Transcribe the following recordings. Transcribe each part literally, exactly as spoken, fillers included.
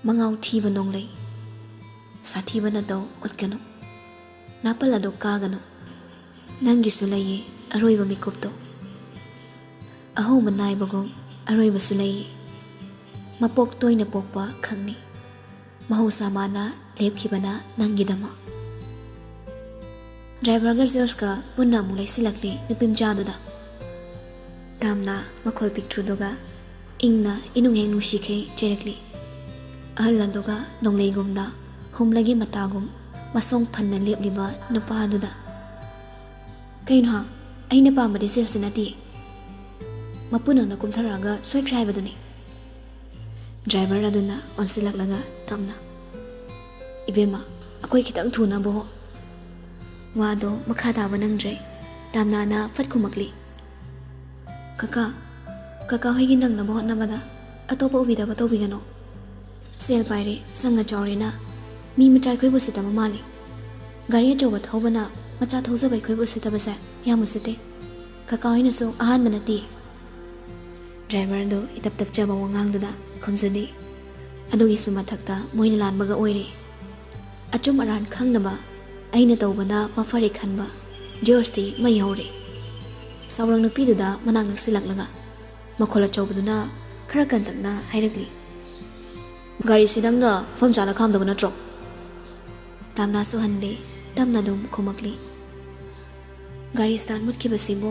ꯃꯉꯥꯎ ꯊꯤꯕ ꯅꯣꯡꯂꯩ, ꯁꯥꯊꯤꯕ ꯅꯇꯧ ꯎꯠꯀꯅꯨ꯫ ꯅꯥꯄꯜ ꯑꯗꯨ ꯀꯥꯒꯅꯨ, ꯅꯪꯒꯤꯁꯨ ꯂꯩꯌꯦ ꯑꯔꯣꯏꯕ ꯃꯤꯀꯨꯞꯇꯣ꯫ ꯑꯍꯧꯕ ꯅꯥꯏꯕꯒꯨꯝ ꯑꯔꯣꯏꯕꯁꯨ ꯂꯩꯌꯦ꯫ ꯃꯄꯣꯛ ꯇꯣꯏꯅ ꯄꯣꯛꯄ ꯈꯛꯅꯤ, ꯃꯍꯧꯁꯥ ꯃꯥꯅ ꯂꯦꯞꯈꯤꯕꯅ ꯅꯪꯒꯤꯗꯃꯛ꯫ ꯗ꯭ꯔꯥꯏꯚꯔꯒ ꯖꯣꯔꯖꯀ ꯄꯨꯟꯅ ꯑꯃꯨꯛ ꯂꯩꯁꯤꯜꯂꯛꯂꯤ ꯅꯨꯄꯤꯃꯆꯥꯗꯨꯗ꯫ ꯇꯥꯝꯅ ꯃꯈꯣꯜ ꯄꯤꯛꯇ꯭ꯔꯨꯗꯨꯒ ꯏꯪꯅ ꯏꯅꯨꯡ ꯍꯦꯛ ꯅꯨꯡꯁꯤꯈꯩ ꯆꯦꯔꯛꯂꯤ꯫ ꯑꯍꯜ ꯑꯗꯨꯒ ꯅꯣꯡꯂꯩꯒꯨꯝꯅ ꯍꯨꯝꯂꯒꯤ ꯃꯇꯥꯒꯨꯝ ꯃꯁꯣꯡ ꯐꯟꯅ ꯂꯦꯞꯂꯤꯕ ꯅꯨꯄꯥ ꯑꯗꯨꯗ꯫ "ꯀꯩꯅꯣ ꯍꯥ? ꯑꯩꯅ ꯄꯥꯝꯕꯗꯤ ꯁꯦꯜꯁꯤ ꯅꯠꯇꯦ꯫ ꯃꯄꯨ ꯅꯪꯅ ꯀꯨꯝꯊꯔꯛꯑꯒ ꯁꯣꯏꯈ꯭ꯔꯦ ꯍꯥꯏꯕꯗꯨꯅꯤ꯫" ꯗ꯭ꯔꯥꯏꯚꯔ ꯑꯗꯨꯅ ꯑꯣꯟꯁꯤꯜꯂꯛꯂꯒ ꯇꯞꯅ, "ꯏꯕꯦꯝꯃ, ꯑꯩꯈꯣꯏ ꯈꯤꯇꯪ ꯊꯨꯅꯕ ꯍꯣ꯫" ꯋꯥꯗꯣ ꯃꯈꯥ ꯇꯥꯕ ꯅꯪꯗ꯭ꯔꯦ꯫ ꯇꯥꯝꯅꯥꯅ ꯐꯠ ꯈꯨꯝꯃꯛꯂꯤ, "ꯀꯀꯥ, ꯀꯀꯥ ꯍꯣꯏꯒꯤ ꯅꯪꯅꯕ ꯍꯣꯠꯅꯕꯗ ꯑꯇꯣꯞꯄ ꯎꯕꯤꯗꯕ ꯇꯧꯕꯤꯒꯅꯨ꯫ ꯁꯦꯜ ꯄꯥꯏꯔꯦ, ꯁꯪꯒ ꯆꯥꯎꯔꯦꯅ ꯃꯤ ꯃꯆꯥ ꯑꯩꯈꯣꯏꯕꯨ ꯎꯁꯤꯠꯇꯕ ꯃꯥꯜꯂꯤ꯫ ꯒꯥꯔꯤ ꯑꯆꯧꯕ ꯊꯧꯕꯅ ꯃꯆꯥ ꯊꯧꯖꯕ ꯑꯩꯈꯣꯏꯕꯨ ꯎꯁꯤꯠꯇꯕꯁꯦ ꯌꯥꯝ ꯎꯁꯤꯠꯇꯦ꯫ ꯀꯀꯥ ꯍꯣꯏꯅꯁꯨ ꯑꯍꯥꯟꯕ ꯅꯠꯇꯦ꯫" ꯗ꯭ꯔꯥꯏꯚꯔꯗꯨ ꯏꯇꯞ ꯇꯞꯆꯕ ꯋꯥꯉꯥꯡꯗꯨꯗ ꯈꯨꯝꯖꯗꯦ꯫ ꯑꯗꯨꯒꯤꯁꯨ ꯃꯊꯛꯇ ꯃꯣꯏꯅ ꯂꯥꯟꯕꯒ ꯑꯣꯏꯔꯦ꯫ ꯑꯆꯨꯝ ꯑꯔꯥꯟ ꯈꯪꯅꯕ ꯑꯩꯅ ꯇꯧꯕꯅ ꯃꯐꯔꯦ ꯈꯟꯕ ꯖꯣꯔꯖꯇꯤ ꯃꯩ ꯍꯧꯔꯦ꯫ ꯁꯥꯎꯔꯪ ꯅꯨꯄꯤꯗꯨꯗ ꯃꯅꯥꯛ ꯅꯛꯁꯤꯜꯂꯛꯂꯒ ꯃꯈꯣꯜ ꯑꯆꯧꯕꯗꯨꯅ ꯈꯔ ꯀꯟꯇꯛꯅ ꯍꯥꯏꯔꯛꯂꯤ, "ꯒꯥꯔꯤꯁꯤ ꯅꯪꯅ ꯃꯐꯝ ꯆꯥꯅ ꯈꯥꯝꯗꯕ ꯅꯠꯇ꯭ꯔꯣ?" ꯇꯥꯝꯅꯥꯁꯨ ꯍꯟꯗꯦ, ꯇꯞꯅ ꯑꯗꯨꯝ ꯈꯨꯝꯃꯛꯂꯤ, "ꯒꯥꯔꯤ ꯁ꯭ꯇꯥꯔꯠ ꯃꯨꯠꯈꯤꯕꯁꯤꯕꯨ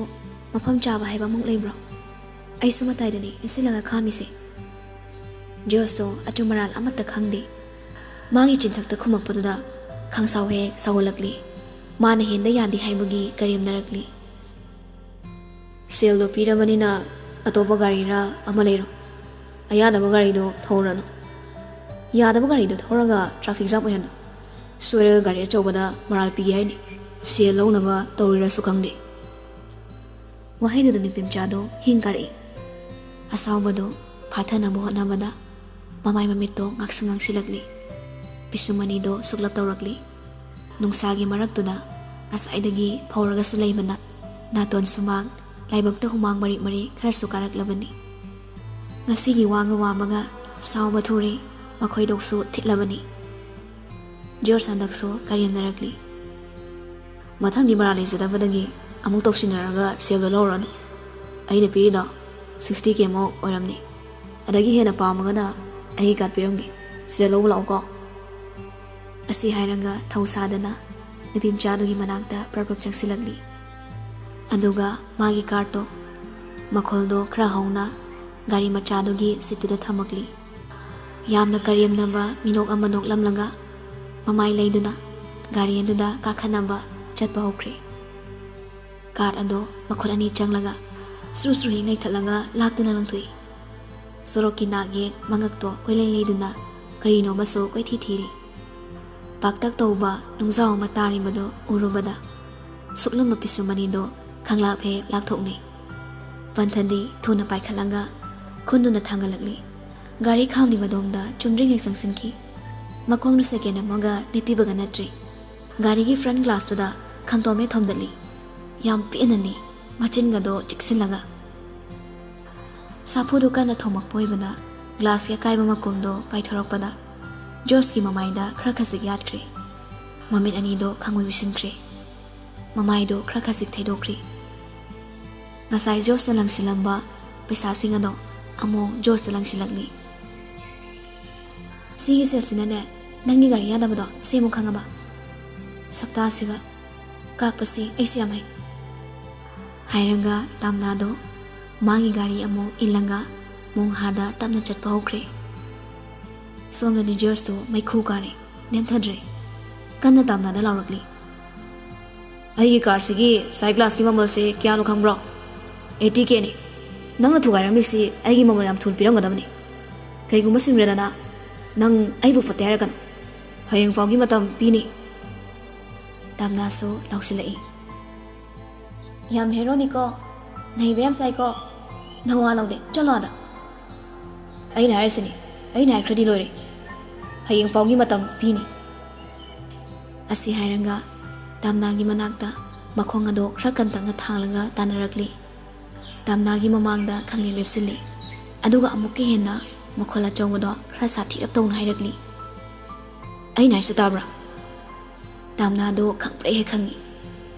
ꯃꯐꯝ ꯆꯥꯕ ꯍꯥꯏꯕ ꯑꯃꯨꯛ ꯂꯩꯕ꯭ꯔꯣ? ꯑꯩꯁꯨ ꯃꯇꯥꯏꯗꯅꯤ ꯏꯟꯁꯤꯜꯂꯒ ꯈꯥꯝꯃꯤꯁꯦ꯫" ꯖꯣꯔꯖꯇꯣ ꯑꯆꯨꯝ ꯑꯔꯥꯟ ꯑꯃꯠꯇ ꯈꯪꯗꯦ꯫ ꯃꯥꯒꯤ ꯆꯤꯟꯊꯛꯇ ꯈꯨꯝꯃꯛꯄꯗꯨꯗ ꯈꯪꯁꯥꯎ ꯍꯦꯛ ꯁꯥꯎꯒꯠꯂꯛꯂꯤ꯫ ꯃꯥꯅ ꯍꯦꯟꯗ ꯌꯥꯗꯦ ꯍꯥꯏꯕꯒꯤ ꯀꯔꯦꯝꯅꯔꯛꯂꯤ꯫ "ꯁꯦꯜꯗꯣ ꯄꯤꯔꯕꯅꯤꯅ ꯑꯇꯣꯞꯄ ꯒꯥꯔꯤꯔ ꯑꯃ ꯂꯩꯔꯣ꯫ ꯑꯌꯥꯗꯕ ꯒꯥꯔꯤꯗꯣ ꯊꯧꯔꯅꯨ꯫ ꯌꯥꯗꯕ ꯒꯥꯔꯤꯗꯣ ꯊꯧꯔꯒ ꯇ꯭ꯔꯥꯐꯤꯛ ꯖꯥꯝ ꯑꯣꯏꯍꯟꯅꯨ꯫ ꯁꯣꯏꯔꯒ ꯒꯥꯔꯤ ꯑꯆꯧꯕꯗ ꯃꯔꯥꯜ ꯄꯤꯒꯦ ꯍꯥꯏꯅꯤ꯫ ꯁꯦꯜ ꯂꯧꯅꯕ ꯇꯧꯔꯤꯔꯁꯨ ꯈꯪꯗꯦ꯫" ꯋꯥꯍꯩꯗꯨꯗ ꯅꯨꯄꯤꯃꯆꯥꯗꯣ ꯍꯤꯡ ꯀꯥꯔꯛꯏ꯫ ꯑꯁꯥꯎꯕꯗꯣ ꯐꯥꯊꯅꯕ ꯍꯣꯠꯅꯕꯗ ꯃꯃꯥꯏ ꯃꯃꯤꯠꯇꯣ ꯉꯥꯡꯁꯪ ꯉꯥꯡꯁꯤꯜꯂꯛꯂꯤ꯫ ꯄꯤꯁꯨꯝ ꯑꯅꯤꯗꯣ ꯁꯨꯛꯂꯞ ꯇꯧꯔꯛꯂꯤ꯫ ꯅꯨꯡꯁꯥꯒꯤ ꯃꯔꯛꯇꯨꯗ ꯉꯁꯥꯏꯗꯒꯤ ꯐꯧꯔꯒꯁꯨ ꯂꯩꯕꯅ ꯅꯥꯇꯣꯟ ꯁꯨꯃꯥꯡ, ꯂꯥꯏꯕꯛꯇ ꯍꯨꯃꯥꯡ ꯃꯔꯤꯛ ꯃꯔꯤꯛ ꯈꯔꯁꯨ ꯀꯥꯔꯛꯂꯕꯅꯤ꯫ ꯉꯁꯤꯒꯤ ꯋꯥꯒ ꯋꯥꯕꯒ ꯁꯥꯎꯕ ꯊꯨꯔꯦ꯫ ꯃꯈꯣꯏꯗꯧꯁꯨ ꯊꯤꯠꯂꯕꯅꯤ꯫ ꯖꯣꯔꯖ ꯍꯟꯗꯛꯁꯨ ꯀꯔꯦꯝꯅꯔꯛꯂꯤ꯫ "ꯃꯊꯪꯗꯤ ꯃꯔꯥꯜ ꯂꯩꯖꯗꯕꯗꯒꯤ ꯑꯃꯨꯛ ꯇꯧꯁꯤꯟꯅꯔꯒ ꯁꯦꯜꯗꯣ ꯂꯧꯔꯅꯨ꯫ ꯑꯩꯅ ꯄꯤꯔꯤꯗꯣ ꯁꯤꯛꯁꯇꯤ ꯀꯦ ꯃꯨꯛ ꯑꯣꯏꯔꯝꯅꯤ꯫ ꯑꯗꯒꯤ ꯍꯦꯟꯅ ꯄꯥꯝꯃꯒꯅ ꯑꯩꯒꯤ ꯀꯥꯔꯗ ꯄꯤꯔꯝꯒꯦ꯫ ꯁꯤꯗ ꯂꯧꯕ ꯂꯥꯛꯎꯀꯣ꯫" ꯑꯁꯤ ꯍꯥꯏꯔꯒ ꯊꯧ ꯁꯥꯗꯅ ꯅꯨꯄꯤ ꯃꯆꯥꯗꯨꯒꯤ ꯃꯅꯥꯛꯇ ꯄ꯭ꯔꯞ ꯄ꯭ꯔꯞ ꯆꯪꯁꯤꯜꯂꯛꯂꯤ꯫ ꯑꯗꯨꯒ ꯃꯥꯒꯤ ꯀꯥꯔꯗꯇꯣ ꯃꯈꯣꯜꯗꯣ ꯈꯔ ꯍꯧꯅ ꯒꯥꯔꯤ ꯃꯆꯥꯗꯨꯒꯤ ꯁꯤꯠꯇꯨꯗ ꯊꯝꯃꯛꯂꯤ꯫ ꯌꯥꯝꯅ ꯀꯔꯦꯝꯅꯕ ꯃꯤꯅꯣꯛ ꯑꯃ ꯅꯣꯛꯂꯝꯂꯒ ꯃꯃꯥꯏ ꯂꯩꯗꯨꯅ ꯒꯥꯔꯤ ꯑꯗꯨꯗ ꯀꯥꯈꯠꯅꯕ ꯆꯠꯄ ꯍꯧꯈ꯭ꯔꯦ꯫ ꯀꯥꯔꯗ ꯑꯗꯣ ꯃꯈꯨꯠ ꯑꯅꯤ ꯆꯪꯂꯒ ꯁꯨꯔꯨ ꯁꯨꯔꯨ ꯍꯦꯛ ꯅꯩꯊꯠꯂꯒ ꯂꯥꯛꯇꯨꯅ ꯂꯪꯊꯣꯛꯏ꯫ ꯁꯣꯔꯣꯛꯀꯤ ꯅꯥꯛ ꯌꯦꯠ ꯃꯉꯛꯇꯣ ꯀꯣꯏꯂꯩ ꯂꯩꯗꯨꯅ ꯀꯔꯤꯅꯣ ꯑꯃꯁꯨ ꯀꯣꯏꯊꯤ ꯊꯤꯔꯤ꯫ ꯄꯥꯛꯇꯛ ꯇꯧꯕ ꯅꯨꯡꯖꯥꯎ ꯑꯃ ꯇꯥꯔꯤꯕꯗꯨ ꯎꯔꯨꯕꯗ ꯁꯨꯛꯂꯨꯝꯕ ꯄꯤꯁꯨꯝ ꯑꯅꯤꯗꯨ ꯈꯪꯂꯥꯞ ꯍꯦꯛ ꯂꯥꯛꯊꯣꯛꯅꯩ꯫ ꯄꯟꯊꯗꯤ ꯊꯨꯅ ꯄꯥꯏꯈꯠꯂꯒ ꯈꯨꯟꯗꯨꯅ ꯊꯥꯡꯒꯠꯂꯛꯂꯤ꯫ ꯒꯥꯔꯤ ꯈꯥꯝꯂꯤ ꯃꯗꯣꯝꯗ ꯆꯨꯝꯗ꯭ꯔꯤꯡ ꯍꯦꯛ ꯆꯪꯁꯤꯟꯈꯤ꯫ ꯃꯈꯣꯡꯗꯨ ꯁꯦꯀꯦꯟ ꯑꯃꯒ ꯂꯦꯞꯄꯤꯕꯒ ꯅꯠꯇ꯭ꯔꯦ꯫ ꯒꯥꯔꯤꯒꯤ ꯐ꯭ꯔꯟꯠ ꯒ꯭ꯂꯥꯁꯇꯨꯗ ꯈꯥꯡꯇꯣꯝ ꯍꯦꯛ ꯊꯣꯝꯗꯠꯂꯤ꯫ ꯌꯥꯝ ꯄꯤꯛꯅꯅꯤ, ꯃꯆꯤꯟꯒꯗꯣ ꯆꯤꯛꯁꯤꯜꯂꯒ꯫ ꯁꯥꯐꯨꯗꯨ ꯀꯟꯅ ꯊꯣꯝꯃꯛꯄ ꯑꯣꯏꯕꯅ ꯒ꯭ꯂꯥꯁꯀꯤ ꯑꯀꯥꯏꯕ ꯃꯀꯨꯝꯗꯣ ꯄꯥꯏꯊꯣꯔꯛꯄꯗ ꯖꯣꯔꯖꯀꯤ ꯃꯃꯥꯏꯗ ꯈꯔ ꯈꯖꯤꯛ ꯌꯥꯠꯈ꯭ꯔꯦ꯫ ꯃꯃꯤꯠ ꯑꯅꯤꯗꯣ ꯈꯪꯎꯏ ꯎꯏꯁꯤꯟꯈ꯭ꯔꯦ꯫ ꯃꯃꯥꯏꯗꯣ ꯈꯔ ꯈꯖꯤꯛ ꯊꯩꯗꯣꯛꯈ꯭ꯔꯦ꯫ ꯉꯁꯥꯏ ꯖꯣꯔꯖꯅ ꯂꯪꯁꯤꯜꯂꯝꯕ ꯄꯩꯁꯥꯁꯤꯡ ꯑꯗꯣ ꯑꯃꯨꯛ ꯖꯣꯔꯖꯇ ꯂꯪꯁꯤꯜꯂꯛꯂꯤ꯫ "ꯁꯤꯒꯤ ꯁꯦꯠꯁꯤꯅꯅꯦ, ꯅꯪꯒꯤ ꯒꯥꯔꯤ ꯌꯥꯗꯕꯗꯣ ꯁꯦꯝꯃꯨ ꯈꯪꯉꯕ? ꯁꯛꯇꯥꯁꯤꯒ꯫ ꯀꯥꯛꯄꯁꯤ ꯑꯩꯁꯨ ꯌꯥꯝ ꯍꯩ꯫" ꯍꯥꯏꯔꯒ ꯇꯥꯝꯅꯥꯗꯣ ꯃꯥꯒꯤ ꯒꯥꯔꯤ ꯑꯃꯨꯛ ꯏꯜꯂꯒ ꯃꯣꯡꯍꯥꯗ ꯇꯞꯅ ꯆꯠꯄ ꯍꯧꯈ꯭ꯔꯦ꯫ ꯁꯣꯝꯗꯗꯤ ꯖꯣꯔꯖꯇꯣ ꯃꯩꯈꯨ ꯀꯥꯔꯦ, ꯅꯦꯝꯊꯗ꯭ꯔꯦ꯫ ꯀꯟꯅ ꯇꯥꯝꯅꯥꯗ ꯂꯥꯎꯔꯛꯂꯤ꯫ "ꯑꯩꯒꯤ ꯀꯥꯔꯁꯤꯒꯤ ꯁꯥꯏꯠ ꯒ꯭ꯂꯥꯁꯀꯤ ꯃꯃꯜꯁꯦ ꯀꯌꯥꯅꯣ ꯈꯪꯕ꯭ꯔꯣ? ꯑꯩꯠꯇꯤ ꯀꯦꯅꯤ꯫ ꯅꯪꯅ ꯊꯨꯒꯥꯏꯔꯝꯃꯤꯁꯤ ꯑꯩꯒꯤ ꯃꯃꯜ ꯌꯥꯝ ꯊꯨꯅ ꯄꯤꯔꯝꯒꯗꯕꯅꯤ꯫ ꯀꯩꯒꯨꯝꯕ ꯁꯤꯡꯂꯦꯗꯅ, ꯅꯪ ꯑꯩꯕꯨ ꯐꯠꯇꯦ ꯍꯥꯏꯔꯛꯀꯅꯨ꯫ ꯍꯌꯦꯡ ꯐꯥꯎꯒꯤ ꯃꯇꯝ ꯄꯤꯅꯤ꯫" ꯇꯥꯝꯅꯥꯁꯨ ꯂꯥꯎꯁꯤꯜꯂꯛꯏ꯫ "ꯌꯥꯝ ꯍꯦꯔꯣꯅꯤꯀꯣ, ꯅꯩꯕ ꯌꯥꯝ ꯁꯥꯏꯀꯣ꯫ ꯅꯋꯥ ꯂꯧꯗꯦ, ꯆꯠꯂꯣ ꯑꯥꯗ꯫" "ꯑꯩꯅ ꯍꯥꯏꯔꯤꯁꯤꯅꯤ, ꯑꯩꯅ ꯍꯥꯏꯈ꯭ꯔꯗꯤ ꯂꯣꯏꯔꯦ꯫ ꯍꯌꯦꯡ ꯐꯥꯎꯒꯤ ꯃꯇꯝ ꯄꯤꯅꯤ꯫" ꯑꯁꯤ ꯍꯥꯏꯔꯒ ꯇꯥꯝꯅꯥꯒꯤ ꯃꯅꯥꯛꯇ ꯃꯈꯣꯡ ꯑꯗꯣ ꯈꯔ ꯀꯟꯇꯛꯅ ꯊꯥꯡꯂꯒ ꯇꯥꯟꯅꯔꯛꯂꯤ꯫ ꯇꯥꯝꯅꯥꯒꯤ ꯃꯃꯥꯡꯗ ꯈꯪꯂꯦꯞ ꯂꯦꯞꯁꯤꯜꯂꯤ꯫ ꯑꯗꯨꯒ ꯑꯃꯨꯛꯀ ꯍꯦꯟꯅ ꯃꯈꯣꯜ ꯑꯆꯧꯕꯗꯣ ꯈꯔ ꯁꯥꯊꯤꯔꯞ ꯇꯧꯅ ꯍꯥꯏꯔꯛꯂꯤ꯫ "ꯑꯩꯅ ꯍꯥꯏꯁꯦ ꯇꯥꯕ꯭ꯔꯥ?" ꯇꯥꯝꯅꯥꯗꯣ ꯈꯪꯄ꯭ꯔꯦꯛ ꯍꯦꯛ ꯈꯪꯉꯤ꯫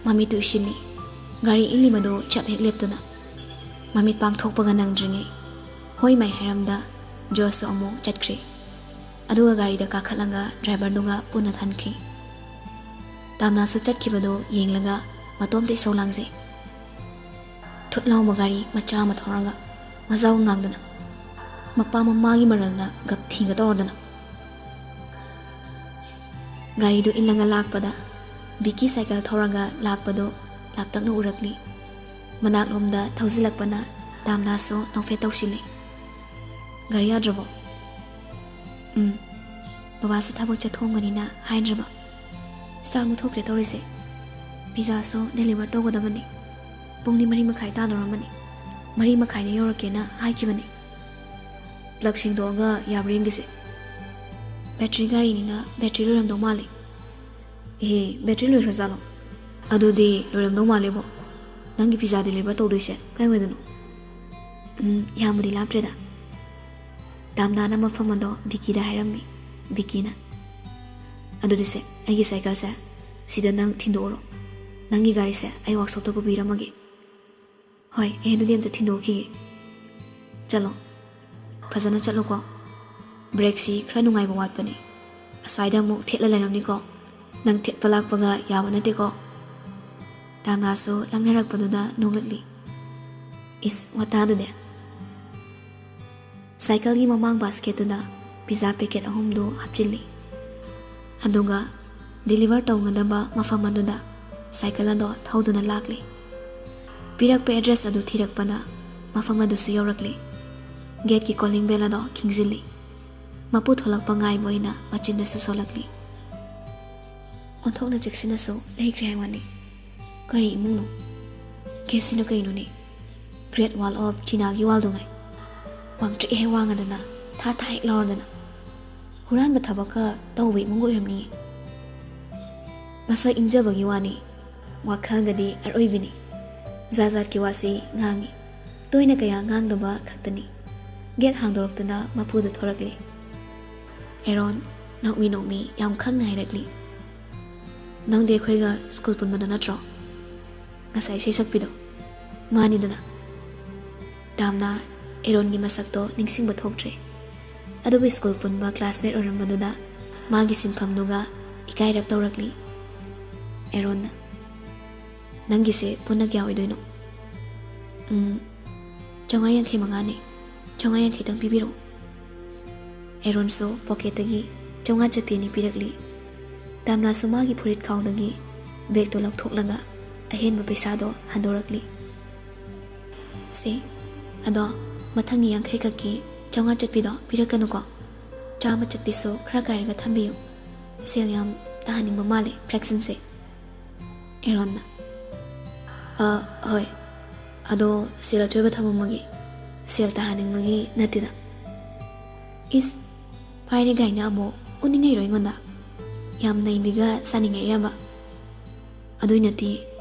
ꯃꯃꯤꯠꯇꯨ ꯎꯏꯁꯤꯜꯂꯤ꯫ ꯒꯥꯔꯤ ꯏꯜꯂꯤꯕꯗꯨ ꯆꯞ ꯍꯦꯛ ꯂꯦꯞꯇꯨꯅ꯫ ꯃꯃꯤꯠ ꯄꯥꯡꯊꯣꯛꯄꯒ ꯅꯪꯗ꯭ꯔꯤꯉꯩ ꯍꯣꯏ ꯃꯥꯏ ꯍꯥꯏꯔꯝꯗ ꯖꯣꯁꯁꯨ ꯑꯃꯨꯛ ꯆꯠꯈ꯭ꯔꯦ꯫ ꯑꯗꯨꯒ ꯒꯥꯔꯤꯗ ꯀꯥꯈꯠꯂꯒ ꯗ꯭ꯔꯥꯏꯚꯔꯗꯨꯒ ꯄꯨꯟꯅ ꯊꯥꯟꯈꯤ꯫ ꯇꯥꯝꯅꯥꯁꯨ ꯆꯠꯈꯤꯕꯗꯨ ꯌꯦꯡꯂꯒ ꯃꯇꯣꯝꯇ ꯏꯁꯧ ꯂꯥꯡꯖꯩ꯫ ꯊꯨꯠ ꯂꯥꯎꯕ ꯒꯥꯔꯤ ꯃꯆꯥ ꯑꯃ ꯊꯧꯔꯒ ꯃꯖꯥꯎ ꯉꯥꯡꯗꯅ, ꯃꯄꯥ ꯃꯃꯥꯒꯤ ꯃꯔꯜꯅ ꯒꯞ ꯊꯤꯒ ꯇꯧꯔꯗꯅ꯫ ꯒꯥꯔꯤꯗꯨ ꯏꯜꯂꯒ ꯂꯥꯛꯄꯗ ꯕꯤꯀꯤ ꯁꯥꯏꯀꯜ ꯊꯧꯔꯒ ꯂꯥꯛꯄꯗꯨ ꯂꯥꯞꯇꯛꯅ ꯎꯔꯛꯂꯤ꯫ ꯃꯅꯥꯛꯂꯣꯝꯗ ꯊꯧꯖꯤꯜꯂꯛꯄꯅ ꯇꯥꯝꯅꯥꯁꯨ ꯅꯣꯛꯐꯦꯠ ꯇꯧꯁꯤꯜꯂꯤ꯫ "ꯒꯥꯔꯤ ꯌꯥꯗ꯭ꯔꯕꯣ?" "ꯎꯝ, ꯕꯕꯥꯁꯨ ꯊꯕꯛ ꯆꯠꯊꯣꯛꯑꯝꯒꯅꯤꯅ ꯍꯥꯏꯗ꯭ꯔꯕ꯫ ꯁ꯭ꯇꯥꯔ ꯃꯨꯠꯊꯣꯛꯈ꯭ꯔꯦ ꯇꯧꯔꯤꯁꯦ꯫ ꯄꯤꯖꯥꯁꯨ ꯗꯦꯂꯤꯚꯔ ꯇꯧꯒꯗꯕꯅꯤ꯫ ꯄꯨꯡꯗꯤ ꯃꯔꯤ ꯃꯈꯥꯏ ꯇꯥꯗꯧꯔꯝꯃꯅꯤ꯫ ꯃꯔꯤ ꯃꯈꯥꯏꯗ ꯌꯧꯔꯛꯀꯦꯅ ꯍꯥꯏꯈꯤꯕꯅꯤ꯫ ꯄ꯭ꯂꯒ ꯁꯦꯡꯗꯣꯛꯑꯒ ꯌꯥꯕ꯭ꯔꯥ ꯌꯦꯡꯒꯦꯁꯦ꯫ ꯕꯦꯇ꯭ꯔꯤ ꯒꯥꯔꯤꯅꯤꯅ ꯕꯦꯇ꯭ꯔꯤ ꯂꯣꯏꯔꯝꯗꯧ ꯃꯥꯜꯂꯤ꯫" "ꯏꯍꯦ, ꯕꯦꯇ꯭ꯔꯤ ꯂꯣꯏꯈ꯭ꯔꯖꯥꯠꯂꯣ? ꯑꯗꯨꯗꯤ ꯂꯣꯏꯔꯝꯗꯧ ꯃꯥꯜꯂꯦꯕꯣ꯫ ꯅꯪꯒꯤ ꯄꯤꯖꯥ ꯗꯦꯂꯤꯚꯔ ꯇꯧꯗꯣꯏꯁꯦ ꯀꯥꯏꯋꯥꯏꯗꯅꯣ?" "ꯎꯝ, ꯌꯥꯝꯕꯨꯗꯤ ꯂꯥꯞꯇ꯭ꯔꯦꯗ꯫" ꯇꯥꯝꯅꯥꯅ ꯃꯐꯝ ꯑꯗꯣ ꯕꯤꯀꯤꯗ ꯍꯥꯏꯔꯝꯃꯤ꯫ ꯕꯤꯀꯤꯅ, "ꯑꯗꯨꯗꯤ ꯁꯦ, ꯑꯩꯒꯤ ꯁꯥꯏꯀꯜꯁꯦ ꯁꯤꯗ ꯅꯪ ꯊꯤꯟꯗꯣꯛꯎꯔꯣ꯫ ꯅꯪꯒꯤ ꯒꯥꯔꯤꯁꯦ ꯑꯩ ꯋꯥꯛꯁꯣꯞꯇ ꯄꯨꯕꯤꯔꯝꯃꯒꯦ꯫" "ꯍꯣꯏ, ꯑꯩ ꯑꯗꯨꯗꯤ ꯑꯝꯇ ꯊꯤꯟꯗꯣꯛꯈꯤꯒꯦ꯫" "ꯆꯠꯂꯣ, ꯐꯖꯅ ꯆꯠꯂꯨꯀꯣ꯫ ꯕ꯭ꯔꯦꯛꯁꯤ ꯈꯔ ꯅꯨꯡꯉꯥꯏꯕ ꯋꯥꯠꯄꯅꯦ꯫ ꯑꯁ꯭ꯋꯥꯏꯗ ꯑꯃꯨꯛ ꯊꯦꯠꯂ ꯂꯩꯔꯝꯅꯤꯀꯣ꯫ ꯅꯪ ꯊꯦꯠꯄ ꯂꯥꯛꯄꯒ ꯌꯥꯕ ꯅꯠꯇꯦꯀꯣ꯫" ꯇꯥꯝꯅꯥꯁꯨ ꯂꯪꯅꯔꯛꯄꯗꯨꯗ ꯅꯣꯛꯂꯛꯂꯤ꯫ ꯏꯁ, ꯋꯥꯇꯥꯗꯨꯅꯦ꯫ ꯁꯥꯏꯀꯜꯒꯤ ꯃꯃꯥꯡ ꯕꯥꯁꯀꯦꯠꯇꯨꯗ ꯄꯤꯖꯥ ꯄꯦꯀꯦꯠ ꯑꯍꯨꯝꯗꯨ ꯍꯥꯞꯆꯤꯜꯂꯤ꯫ ꯑꯗꯨꯒ ꯗꯤꯂꯤꯚꯔ ꯇꯧꯒꯗꯕ ꯃꯐꯝ ꯑꯗꯨꯗ ꯁꯥꯏꯀꯜ ꯑꯗꯣ ꯊꯧꯗꯨꯅ ꯂꯥꯛꯂꯤ꯫ ꯄꯤꯔꯛꯄ ꯑꯦꯗ꯭ꯔꯦꯁ ꯑꯗꯨ ꯊꯤꯔꯛꯄꯗ ꯃꯐꯝ ꯑꯗꯨꯁꯨ ꯌꯧꯔꯛꯂꯤ꯫ ꯒꯦꯠꯀꯤ ꯀꯣꯂꯤꯡ ꯕꯦꯜ ꯑꯗꯣ ꯈꯤꯡꯖꯤꯜꯂꯤ꯫ ꯃꯄꯨ ꯊꯣꯛꯂꯛꯄ ꯉꯥꯏꯕ ꯑꯣꯏꯅ ꯃꯆꯤꯟꯗꯁꯨ ꯁꯣꯜꯂꯛꯂꯤ꯫ ꯑꯣꯟꯊꯣꯛꯅ ꯆꯦꯛꯁꯤꯟꯅꯁꯨ ꯂꯩꯈ꯭ꯔꯦ ꯍꯥꯏ ꯋꯥꯅꯤ꯫ ꯀꯔꯤ ꯏꯃꯨꯡꯅꯣ? ꯒꯦꯠꯁꯤꯅ ꯀꯩꯅꯣꯅꯦ? Great Wall of Chinaꯒꯤ ꯋꯥꯜꯗꯨꯉꯥꯏ꯫ ꯋꯥꯡꯇ꯭ꯔꯤꯛ ꯍꯦꯛ ꯋꯥꯡꯉꯗꯅ, ꯊꯥ ꯊꯥ ꯍꯦꯛ ꯂꯥꯎꯔꯗꯅ꯫ ꯍꯨꯔꯥꯟꯕ ꯊꯕꯛꯀ ꯇꯧꯕ ꯏꯃꯨꯡꯒ ꯑꯣꯏꯔꯝꯅꯤꯌꯦ꯫ ꯃꯁꯛ ꯏꯪꯖꯕꯒꯤ ꯋꯥꯅꯤ, ꯋꯥꯈꯜꯒꯗꯤ ꯑꯔꯣꯏꯕꯤꯅꯤ꯫ ꯖꯥꯠ ꯖꯥꯠꯀꯤ ꯋꯥꯁꯤ ꯉꯥꯡꯉꯤ꯫ ꯇꯣꯏꯅ ꯀꯌꯥ ꯉꯥꯡꯗꯕ ꯈꯛꯇꯅꯤ꯫ ꯒꯦꯠ ꯍꯥꯡꯗꯣꯔꯛꯇꯨꯅ ꯃꯄꯨꯗꯨ ꯊꯣꯔꯛꯂꯤ꯫ ꯑꯦꯔꯣꯟ ꯅꯣꯛꯃꯤ ꯅꯣꯛꯃꯤ ꯌꯥꯝ ꯈꯪꯅ ꯍꯥꯏꯔꯛꯂꯤ, "ꯅꯪꯗꯤ ꯑꯩꯈꯣꯏꯒ ꯁ꯭ꯀꯨꯜ ꯄꯨꯟꯕꯗꯣ ꯅꯠꯇ꯭ꯔꯣ? ꯉꯁꯥꯏ ꯏꯁꯩ ꯁꯛꯄꯤꯗꯣ?" "ꯃꯥꯅꯤꯗꯅ꯫" ꯇꯥꯝꯅ ꯑꯦꯔꯣꯟꯒꯤ ꯃꯁꯛꯇꯣ ꯅꯤꯡꯁꯤꯡꯕ ꯊꯣꯛꯇ꯭ꯔꯦ꯫ ꯑꯗꯨꯕꯨ ꯁ꯭ꯀꯨꯜ ꯄꯨꯟꯕ ꯀ꯭ꯂꯥꯁꯃꯦꯠ ꯑꯣꯏꯔꯝꯕꯗꯨꯗ ꯃꯥꯒꯤ ꯁꯤꯟꯐꯝꯗꯨꯒ ꯏꯀꯥꯏꯔꯞ ꯇꯧꯔꯛꯂꯤ꯫ ꯑꯦꯔꯣꯟꯅ, "ꯅꯪꯒꯤꯁꯦ ꯄꯨꯟꯅ ꯀꯌꯥ ꯑꯣꯏꯗꯣꯏꯅꯣ?" "ꯎꯝ, ꯆꯥꯝꯃꯉꯥ ꯌꯥꯡꯈꯩ ꯃꯉꯥꯅꯦ꯫ ꯆꯥꯝꯃꯉꯥ ꯌꯥꯡꯈꯩꯇꯪ ꯄꯤꯕꯤꯔꯛꯑꯣ꯫" ꯑꯦꯔꯣꯟꯁꯨ ꯄꯣꯀꯦꯠꯇꯒꯤ ꯆꯥꯝꯃꯉꯥ ꯆꯠꯄꯤ ꯑꯅꯤ ꯄꯤꯔꯛꯂꯤ꯫ ꯇꯥꯝꯅꯥꯁꯨ ꯃꯥꯒꯤ ꯐꯨꯔꯤꯠ ꯈꯥꯎꯗꯒꯤ ꯕꯦꯒꯇꯣ ꯂꯧꯊꯣꯛꯂꯒ ꯑꯍꯦꯟꯕ ꯄꯩꯁꯥꯗꯣ ꯍꯟꯗꯣꯔꯛꯂꯤ꯫ "ꯁꯦ, ꯑꯗꯣ ꯃꯊꯪꯒꯤ ꯌꯥꯡꯈꯩ ꯈꯛꯀꯤ ꯆꯥꯝꯃꯉꯥ ꯆꯠꯄꯤꯗꯣ ꯄꯤꯔꯛꯀꯅꯨꯀꯣ꯫ ꯆꯥꯝꯃ ꯆꯠꯄꯤꯁꯨ ꯈꯔ ꯀꯥꯏꯔꯒ ꯊꯝꯕꯤꯌꯨ꯫ ꯁꯦꯜ ꯌꯥꯝ ꯇꯥꯍꯟꯅꯤꯡꯕ ꯃꯥꯜꯂꯦ ꯐ꯭ꯔꯦꯛꯁꯟꯁꯦ꯫" ꯑꯦꯔꯣꯟꯅ, "ꯑ, ꯍꯣꯏ꯫ ꯑꯗꯣ ꯁꯦꯜ ꯑꯆꯣꯏꯕ ꯊꯝꯃꯝꯃꯒꯦ꯫ ꯁꯦꯜ ꯇꯥꯍꯟꯅꯤꯡꯕꯒꯤ ꯅꯠꯇꯦꯗ꯫" "ꯏꯁ, ꯄꯥꯏꯔꯦ ꯒꯥꯏꯅ ꯑꯃꯨꯛ ꯎꯠꯅꯤꯡꯉꯛꯏꯔꯣ ꯑꯩꯉꯣꯟꯗ? ꯌꯥꯝ ꯅꯩꯕꯤꯒ ꯁꯥꯅꯤꯡꯉꯛꯏꯔꯕ? ꯑꯗꯨꯏ ꯅꯠꯇꯦ,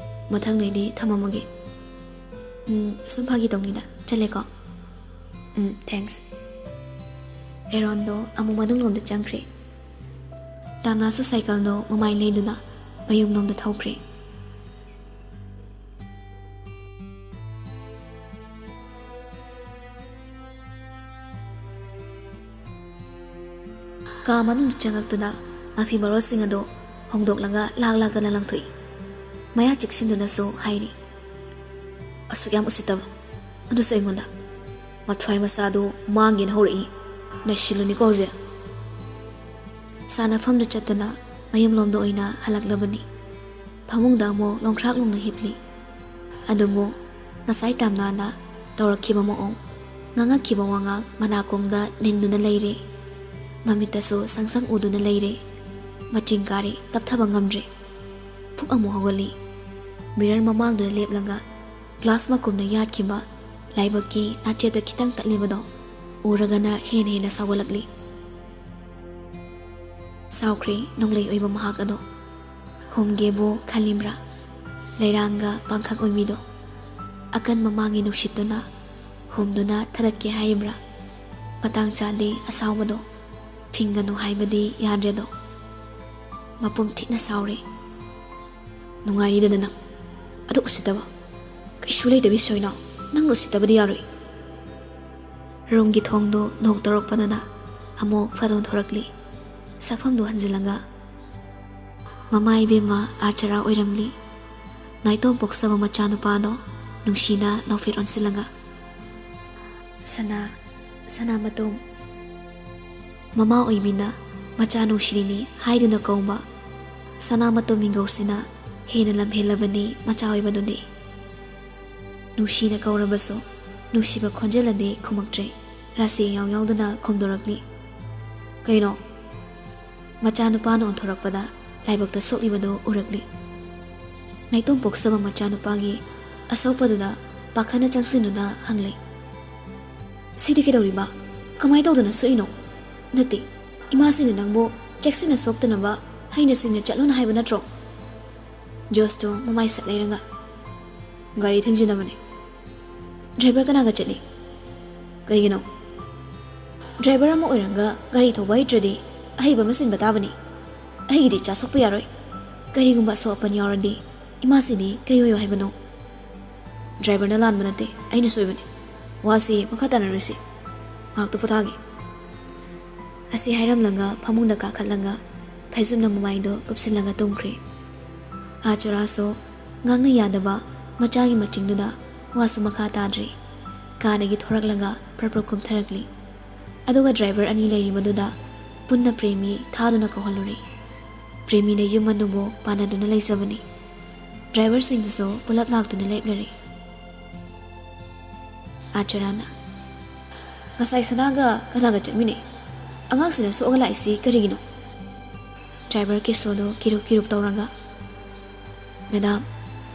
ꯃꯊꯪꯗꯩꯗꯤ ꯊꯝꯃꯝꯃꯒꯦ꯫ ꯎꯝ, ꯁꯨꯝ ꯐꯥꯒꯤ ꯇꯧꯅꯤꯗ꯫ ꯆꯠꯂꯦꯀꯣ꯫ ꯎꯝ, thanks꯫" ꯑꯦꯔꯣꯟꯗꯣ ꯑꯃꯨꯛ ꯃꯅꯨꯡꯂꯣꯝꯗ ꯆꯪꯈ꯭ꯔꯦ꯫ ꯇꯥꯝꯅꯥꯁꯨ ꯁꯥꯏꯀꯜꯗꯣ ꯃꯃꯥꯏ ꯂꯩꯗꯨꯅ ꯃꯌꯨꯝꯂꯣꯝꯗ ꯊꯧꯈ꯭ꯔꯦ꯫ ꯀꯥ ꯃꯅꯨꯡꯗ ꯆꯪꯉꯛꯇꯨꯅ ꯃꯐꯤ ꯃꯔꯣꯜꯁꯤꯡ ꯑꯗꯨ ꯍꯣꯡꯗꯣꯛꯂꯒ ꯂꯥꯛ ꯂꯥꯛꯇꯅ ꯂꯪꯊꯣꯛꯏ꯫ ꯃꯌꯥ ꯆꯤꯛꯁꯤꯟꯗꯨꯅꯁꯨ ꯍꯥꯏꯔꯤ, "ꯑꯁꯨꯛ ꯌꯥꯝ ꯎꯁꯤꯠꯇꯕ, ꯑꯗꯨꯁꯨ ꯑꯩꯉꯣꯟꯗ꯫ ꯃꯊ꯭ꯋꯥꯏ ꯃꯆꯥꯗꯨ ꯃꯥꯡꯒꯦꯅ ꯍꯧꯔꯛꯏ꯫ ꯅꯩꯁꯤꯜꯂꯨꯅꯤꯀꯣ ꯍꯧꯖꯤꯛ꯫" ꯁꯥꯟꯅꯐꯝꯗ ꯆꯠꯇꯅ ꯃꯌꯨꯝꯂꯣꯝꯗ ꯑꯣꯏꯅ ꯍꯜꯂꯛꯂꯕꯅꯤ꯫ ꯐꯃꯨꯡꯗ ꯑꯃꯨꯛ ꯂꯣꯡꯈ꯭ꯔꯥꯛ ꯂꯣꯡꯅ ꯍꯤꯞꯂꯤ꯫ ꯑꯗꯨꯕꯨ ꯉꯁꯥꯏ ꯇꯥꯝꯅꯥꯅ ꯇꯧꯔꯛꯈꯤꯕ ꯃꯑꯣꯡ, ꯉꯥꯡꯉꯛꯈꯤꯕ ꯋꯥꯉꯥꯡ ꯃꯅꯥꯀꯣꯡꯗ ꯅꯤꯟꯗꯨꯅ ꯂꯩꯔꯦ꯫ ꯃꯃꯤꯠꯇꯁꯨ ꯁꯪ ꯁꯪ ꯎꯗꯨꯅ ꯂꯩꯔꯦ꯫ ꯃꯆꯤꯡ ꯀꯥꯔꯦ, ꯇꯞꯊꯕ ꯉꯝꯗ꯭ꯔꯦ꯫ ꯐꯨꯛ ꯑꯃꯨꯛ ꯍꯧꯒꯠꯂꯤ꯫ ꯃꯤꯔꯔ ꯃꯃꯥꯡꯗꯨꯗ ꯂꯦꯞꯂꯒ ꯒ꯭ꯂꯥꯁ ꯃꯀꯨꯝꯅ ꯌꯥꯠꯈꯤꯕ ꯂꯥꯏꯕꯛꯀꯤ ꯅꯥꯆꯦꯞꯇ ꯈꯤꯇꯪ ꯇꯠꯂꯤꯕꯗꯣ ꯎꯔꯒꯅ ꯍꯦꯟꯅ ꯍꯦꯟꯅ ꯁꯥꯎꯒꯠꯂꯛꯂꯤ꯫ ꯁꯥꯎꯈ꯭ꯔꯦ ꯅꯣꯡꯂꯩ ꯑꯣꯏꯕ ꯃꯍꯥꯛ ꯑꯗꯣ꯫ ꯍꯨꯝꯒꯦꯕꯨ ꯈꯜꯂꯤꯕ꯭ꯔꯥ? ꯂꯩꯔꯥꯡꯒ ꯄꯥꯡꯈꯛ ꯑꯣꯏꯕꯤꯗꯣ꯫ ꯑꯀꯟꯕ ꯃꯥꯡꯒꯤ ꯅꯨꯡꯁꯤꯠꯇꯨꯅ ꯍꯨꯝꯗꯨꯅ ꯊꯗꯠꯀꯦ ꯍꯥꯏꯔꯤꯕ꯭ꯔꯥ? ꯃꯇꯥꯡ ꯆꯥꯗꯦ ꯑꯁꯥꯎꯕꯗꯣ꯫ ꯐꯤꯡꯒꯅꯨ ꯍꯥꯏꯕꯗꯤ ꯌꯥꯗ꯭ꯔꯦꯗꯣ꯫ ꯃꯄꯨꯝ ꯊꯤꯠꯅ ꯁꯥꯎꯔꯦ꯫ ꯅꯨꯡꯉꯥꯏꯔꯤꯗꯅ ꯅꯪ꯫ ꯑꯗꯨ ꯎꯁꯤꯠꯇꯕ꯫ ꯀꯩꯁꯨ ꯂꯩꯇꯕꯤ ꯁꯣꯏꯅꯥꯎ꯫ ꯅꯪ ꯎꯁꯤꯠꯇꯕꯗꯤ ꯌꯥꯔꯣꯏ꯫ ꯔꯨꯝꯒꯤ ꯊꯣꯡꯗꯨ ꯅꯣꯛ ꯇꯧꯔꯛꯄꯗꯨꯅ ꯑꯃꯨꯛ ꯐꯗꯣꯟ ꯊꯣꯔꯛꯂꯤ꯫ ꯁꯛꯐꯝꯗꯨ ꯍꯟꯖꯤꯜꯂꯒ ꯃꯃꯥ ꯏꯕꯦꯝꯃ ꯑꯥꯔꯆꯔꯥ ꯑꯣꯏꯔꯝꯂꯤ꯫ ꯅꯥꯏꯇꯣꯝ ꯄꯣꯛꯆꯕ ꯃꯆꯥꯅꯨꯄꯥꯗꯣ ꯅꯨꯡꯁꯤꯅ ꯅꯣꯛꯐꯦꯠ ꯑꯣꯟꯁꯤꯜꯂꯒ꯫ ꯁꯅꯥ, ꯁꯅꯥꯃꯇꯣꯝ꯫ ꯃꯃꯥ ꯑꯣꯏꯕꯤꯅ ꯃꯆꯥ ꯅꯨꯡꯁꯤꯔꯤꯅꯤ ꯍꯥꯏꯗꯨꯅ ꯀꯧꯕ ꯁꯅꯥꯃꯇꯣꯝ ꯃꯤꯡꯒꯧꯁꯤꯅ ꯍꯦꯟꯅ ꯂꯝꯍꯦꯜꯂꯕꯅꯤ ꯃꯆꯥ ꯑꯣꯏꯕꯗꯨꯗꯤ꯫ ꯅꯨꯡꯁꯤꯅ ꯀꯧꯔꯕꯁꯨ ꯅꯨꯡꯁꯤꯕ ꯈꯣꯟꯖꯦꯜ ꯑꯗꯤ ꯈꯨꯝꯃꯛꯇ꯭ꯔꯦ꯫ ꯔꯥꯁꯤ ꯌꯥꯎ ꯌꯥꯎꯗꯅ ꯈꯨꯝꯗꯣꯔꯛꯂꯤ꯫ ꯀꯩꯅꯣ? ꯃꯆꯥꯅꯨꯄꯥꯅ ꯑꯣꯟꯊꯣꯔꯛꯄꯗ ꯂꯥꯏꯕꯛꯇ ꯁꯣꯛꯂꯤꯕꯗꯨ ꯎꯔꯛꯂꯤ꯫ ꯅꯥꯏꯇꯣꯝ ꯄꯣꯛꯆꯕ ꯃꯆꯥꯅꯨꯄꯥꯒꯤ ꯑꯁꯣꯛꯄꯗꯨꯗ ꯄꯥꯈꯠꯅ ꯆꯪꯁꯤꯟꯗꯨꯅ ꯍꯪꯂꯦ꯫ "ꯁꯤꯗꯤ ꯀꯩꯗꯧꯔꯤꯕ? ꯀꯃꯥꯏ ꯇꯧꯗꯅ ꯁꯣꯛꯏꯅꯣ? ꯅꯠꯇꯦ, ꯏꯃꯥꯁꯤꯅ ꯅꯪꯕꯨ ꯆꯦꯛꯁꯤꯟꯅ ꯁꯣꯛꯇꯅꯕ ꯍꯩꯅ ꯁꯤꯡꯅ ꯆꯠꯂꯣꯅ ꯍꯥꯏꯕ ꯅꯠꯇ꯭ꯔꯣ?" ꯖꯣꯁꯇꯣ ꯃꯃꯥꯏ ꯁꯠ ꯂꯩꯔꯒ, "ꯒꯥꯔꯤ ꯊꯦꯡꯖꯤꯟꯅꯕꯅꯦ꯫ ꯗ꯭ꯔꯥꯏꯚꯔ ꯀꯅꯥꯒ ꯆꯠꯂꯤ? ꯀꯩꯒꯤꯅꯣ? ꯗ꯭ꯔꯥꯏꯚꯔ ꯑꯃ ꯑꯣꯏꯔꯒ ꯒꯥꯔꯤ ꯊꯧꯕ ꯍꯩꯇ꯭ꯔꯗꯤ ꯑꯍꯩꯕ ꯑꯃ ꯁꯤꯟꯕ ꯇꯥꯕꯅꯤ꯫ ꯑꯩꯒꯤꯗꯤ ꯏꯆꯥ ꯁꯣꯛꯄ ꯌꯥꯔꯣꯏ꯫ ꯀꯔꯤꯒꯨꯝꯕ ꯑꯁꯣꯛ ꯑꯄꯟ ꯌꯥꯎꯔꯗꯤ ꯏꯃꯥꯁꯤꯅꯤ ꯀꯩ ꯑꯣꯏꯌꯣ ꯍꯥꯏꯕꯅꯣ?" "ꯗ꯭ꯔꯥꯏꯚꯔꯅ ꯂꯥꯟꯕ ꯅꯠꯇꯦ, ꯑꯩꯅ ꯁꯣꯏꯕꯅꯤ꯫ ꯋꯥꯁꯤ ꯃꯈꯥ ꯇꯥꯅꯔꯣꯏꯁꯤ꯫ ꯉꯥꯛꯇ ꯄꯣꯊꯥꯒꯦ꯫" ꯑꯁꯤ ꯍꯥꯏꯔꯝꯂꯒ ꯐꯃꯨꯡꯗ ꯀꯥꯈꯠꯂꯒ ꯐꯩꯖꯨꯞꯅ ꯃꯃꯥꯏꯗꯣ ꯀꯨꯞꯁꯤꯜꯂꯒ ꯇꯨꯝꯈ꯭ꯔꯦ꯫ ꯑꯥ ꯆꯣꯔꯥꯁꯨ ꯉꯥꯡꯅ ꯌꯥꯗꯕ ꯃꯆꯥꯒꯤ ꯃꯆꯤꯡꯗꯨꯗ ꯋꯥꯁꯨ ꯃꯈꯥ ꯇꯥꯗ꯭ꯔꯦ꯫ ꯀꯥꯗꯒꯤ ꯊꯣꯔꯛꯂꯒ ꯄ꯭ꯔꯞ ꯄ꯭ꯔꯞ ꯀꯨꯝꯊꯔꯛꯂꯤ꯫ ꯑꯗꯨꯒ ꯗ꯭ꯔꯥꯏꯚꯔ ꯑꯅꯤ ꯂꯩꯔꯤꯕꯗꯨꯗ ꯄꯨꯟꯅ ꯄ꯭ꯔꯦꯃꯤ ꯊꯥꯗꯨꯅ ꯀꯧꯍꯜꯂꯨꯔꯦ꯫ ꯄ꯭ꯔꯦꯃꯤꯅ ꯌꯨꯝ ꯑꯗꯨꯕꯨ ꯄꯥꯟꯅꯗꯨꯅ ꯂꯩꯖꯕꯅꯤ꯫ ꯗ꯭ꯔꯥꯏꯚꯔꯁꯤꯡꯗꯨꯁꯨ ꯄꯨꯂꯞ ꯂꯥꯛꯇꯨꯅ ꯂꯦꯞꯂꯔꯦ꯫ ꯑꯥꯆꯔꯥꯅ, "ꯉꯁꯥꯏ ꯁꯅꯥꯒ ꯀꯅꯥꯒ ꯆꯠꯃꯤꯟꯅꯩ? ꯑꯉꯥꯡꯁꯤꯅ ꯁꯣꯛꯑꯒ ꯂꯥꯛꯏꯁꯤ ꯀꯔꯤꯒꯤꯅꯣ?" ꯗ꯭ꯔꯥꯏꯚꯔ ꯀꯦꯁꯣꯗꯣ ꯀꯤꯔꯨꯞ ꯀꯤꯔꯨꯞ ꯇꯧꯔꯒ, "ꯃꯦꯗꯥꯝ,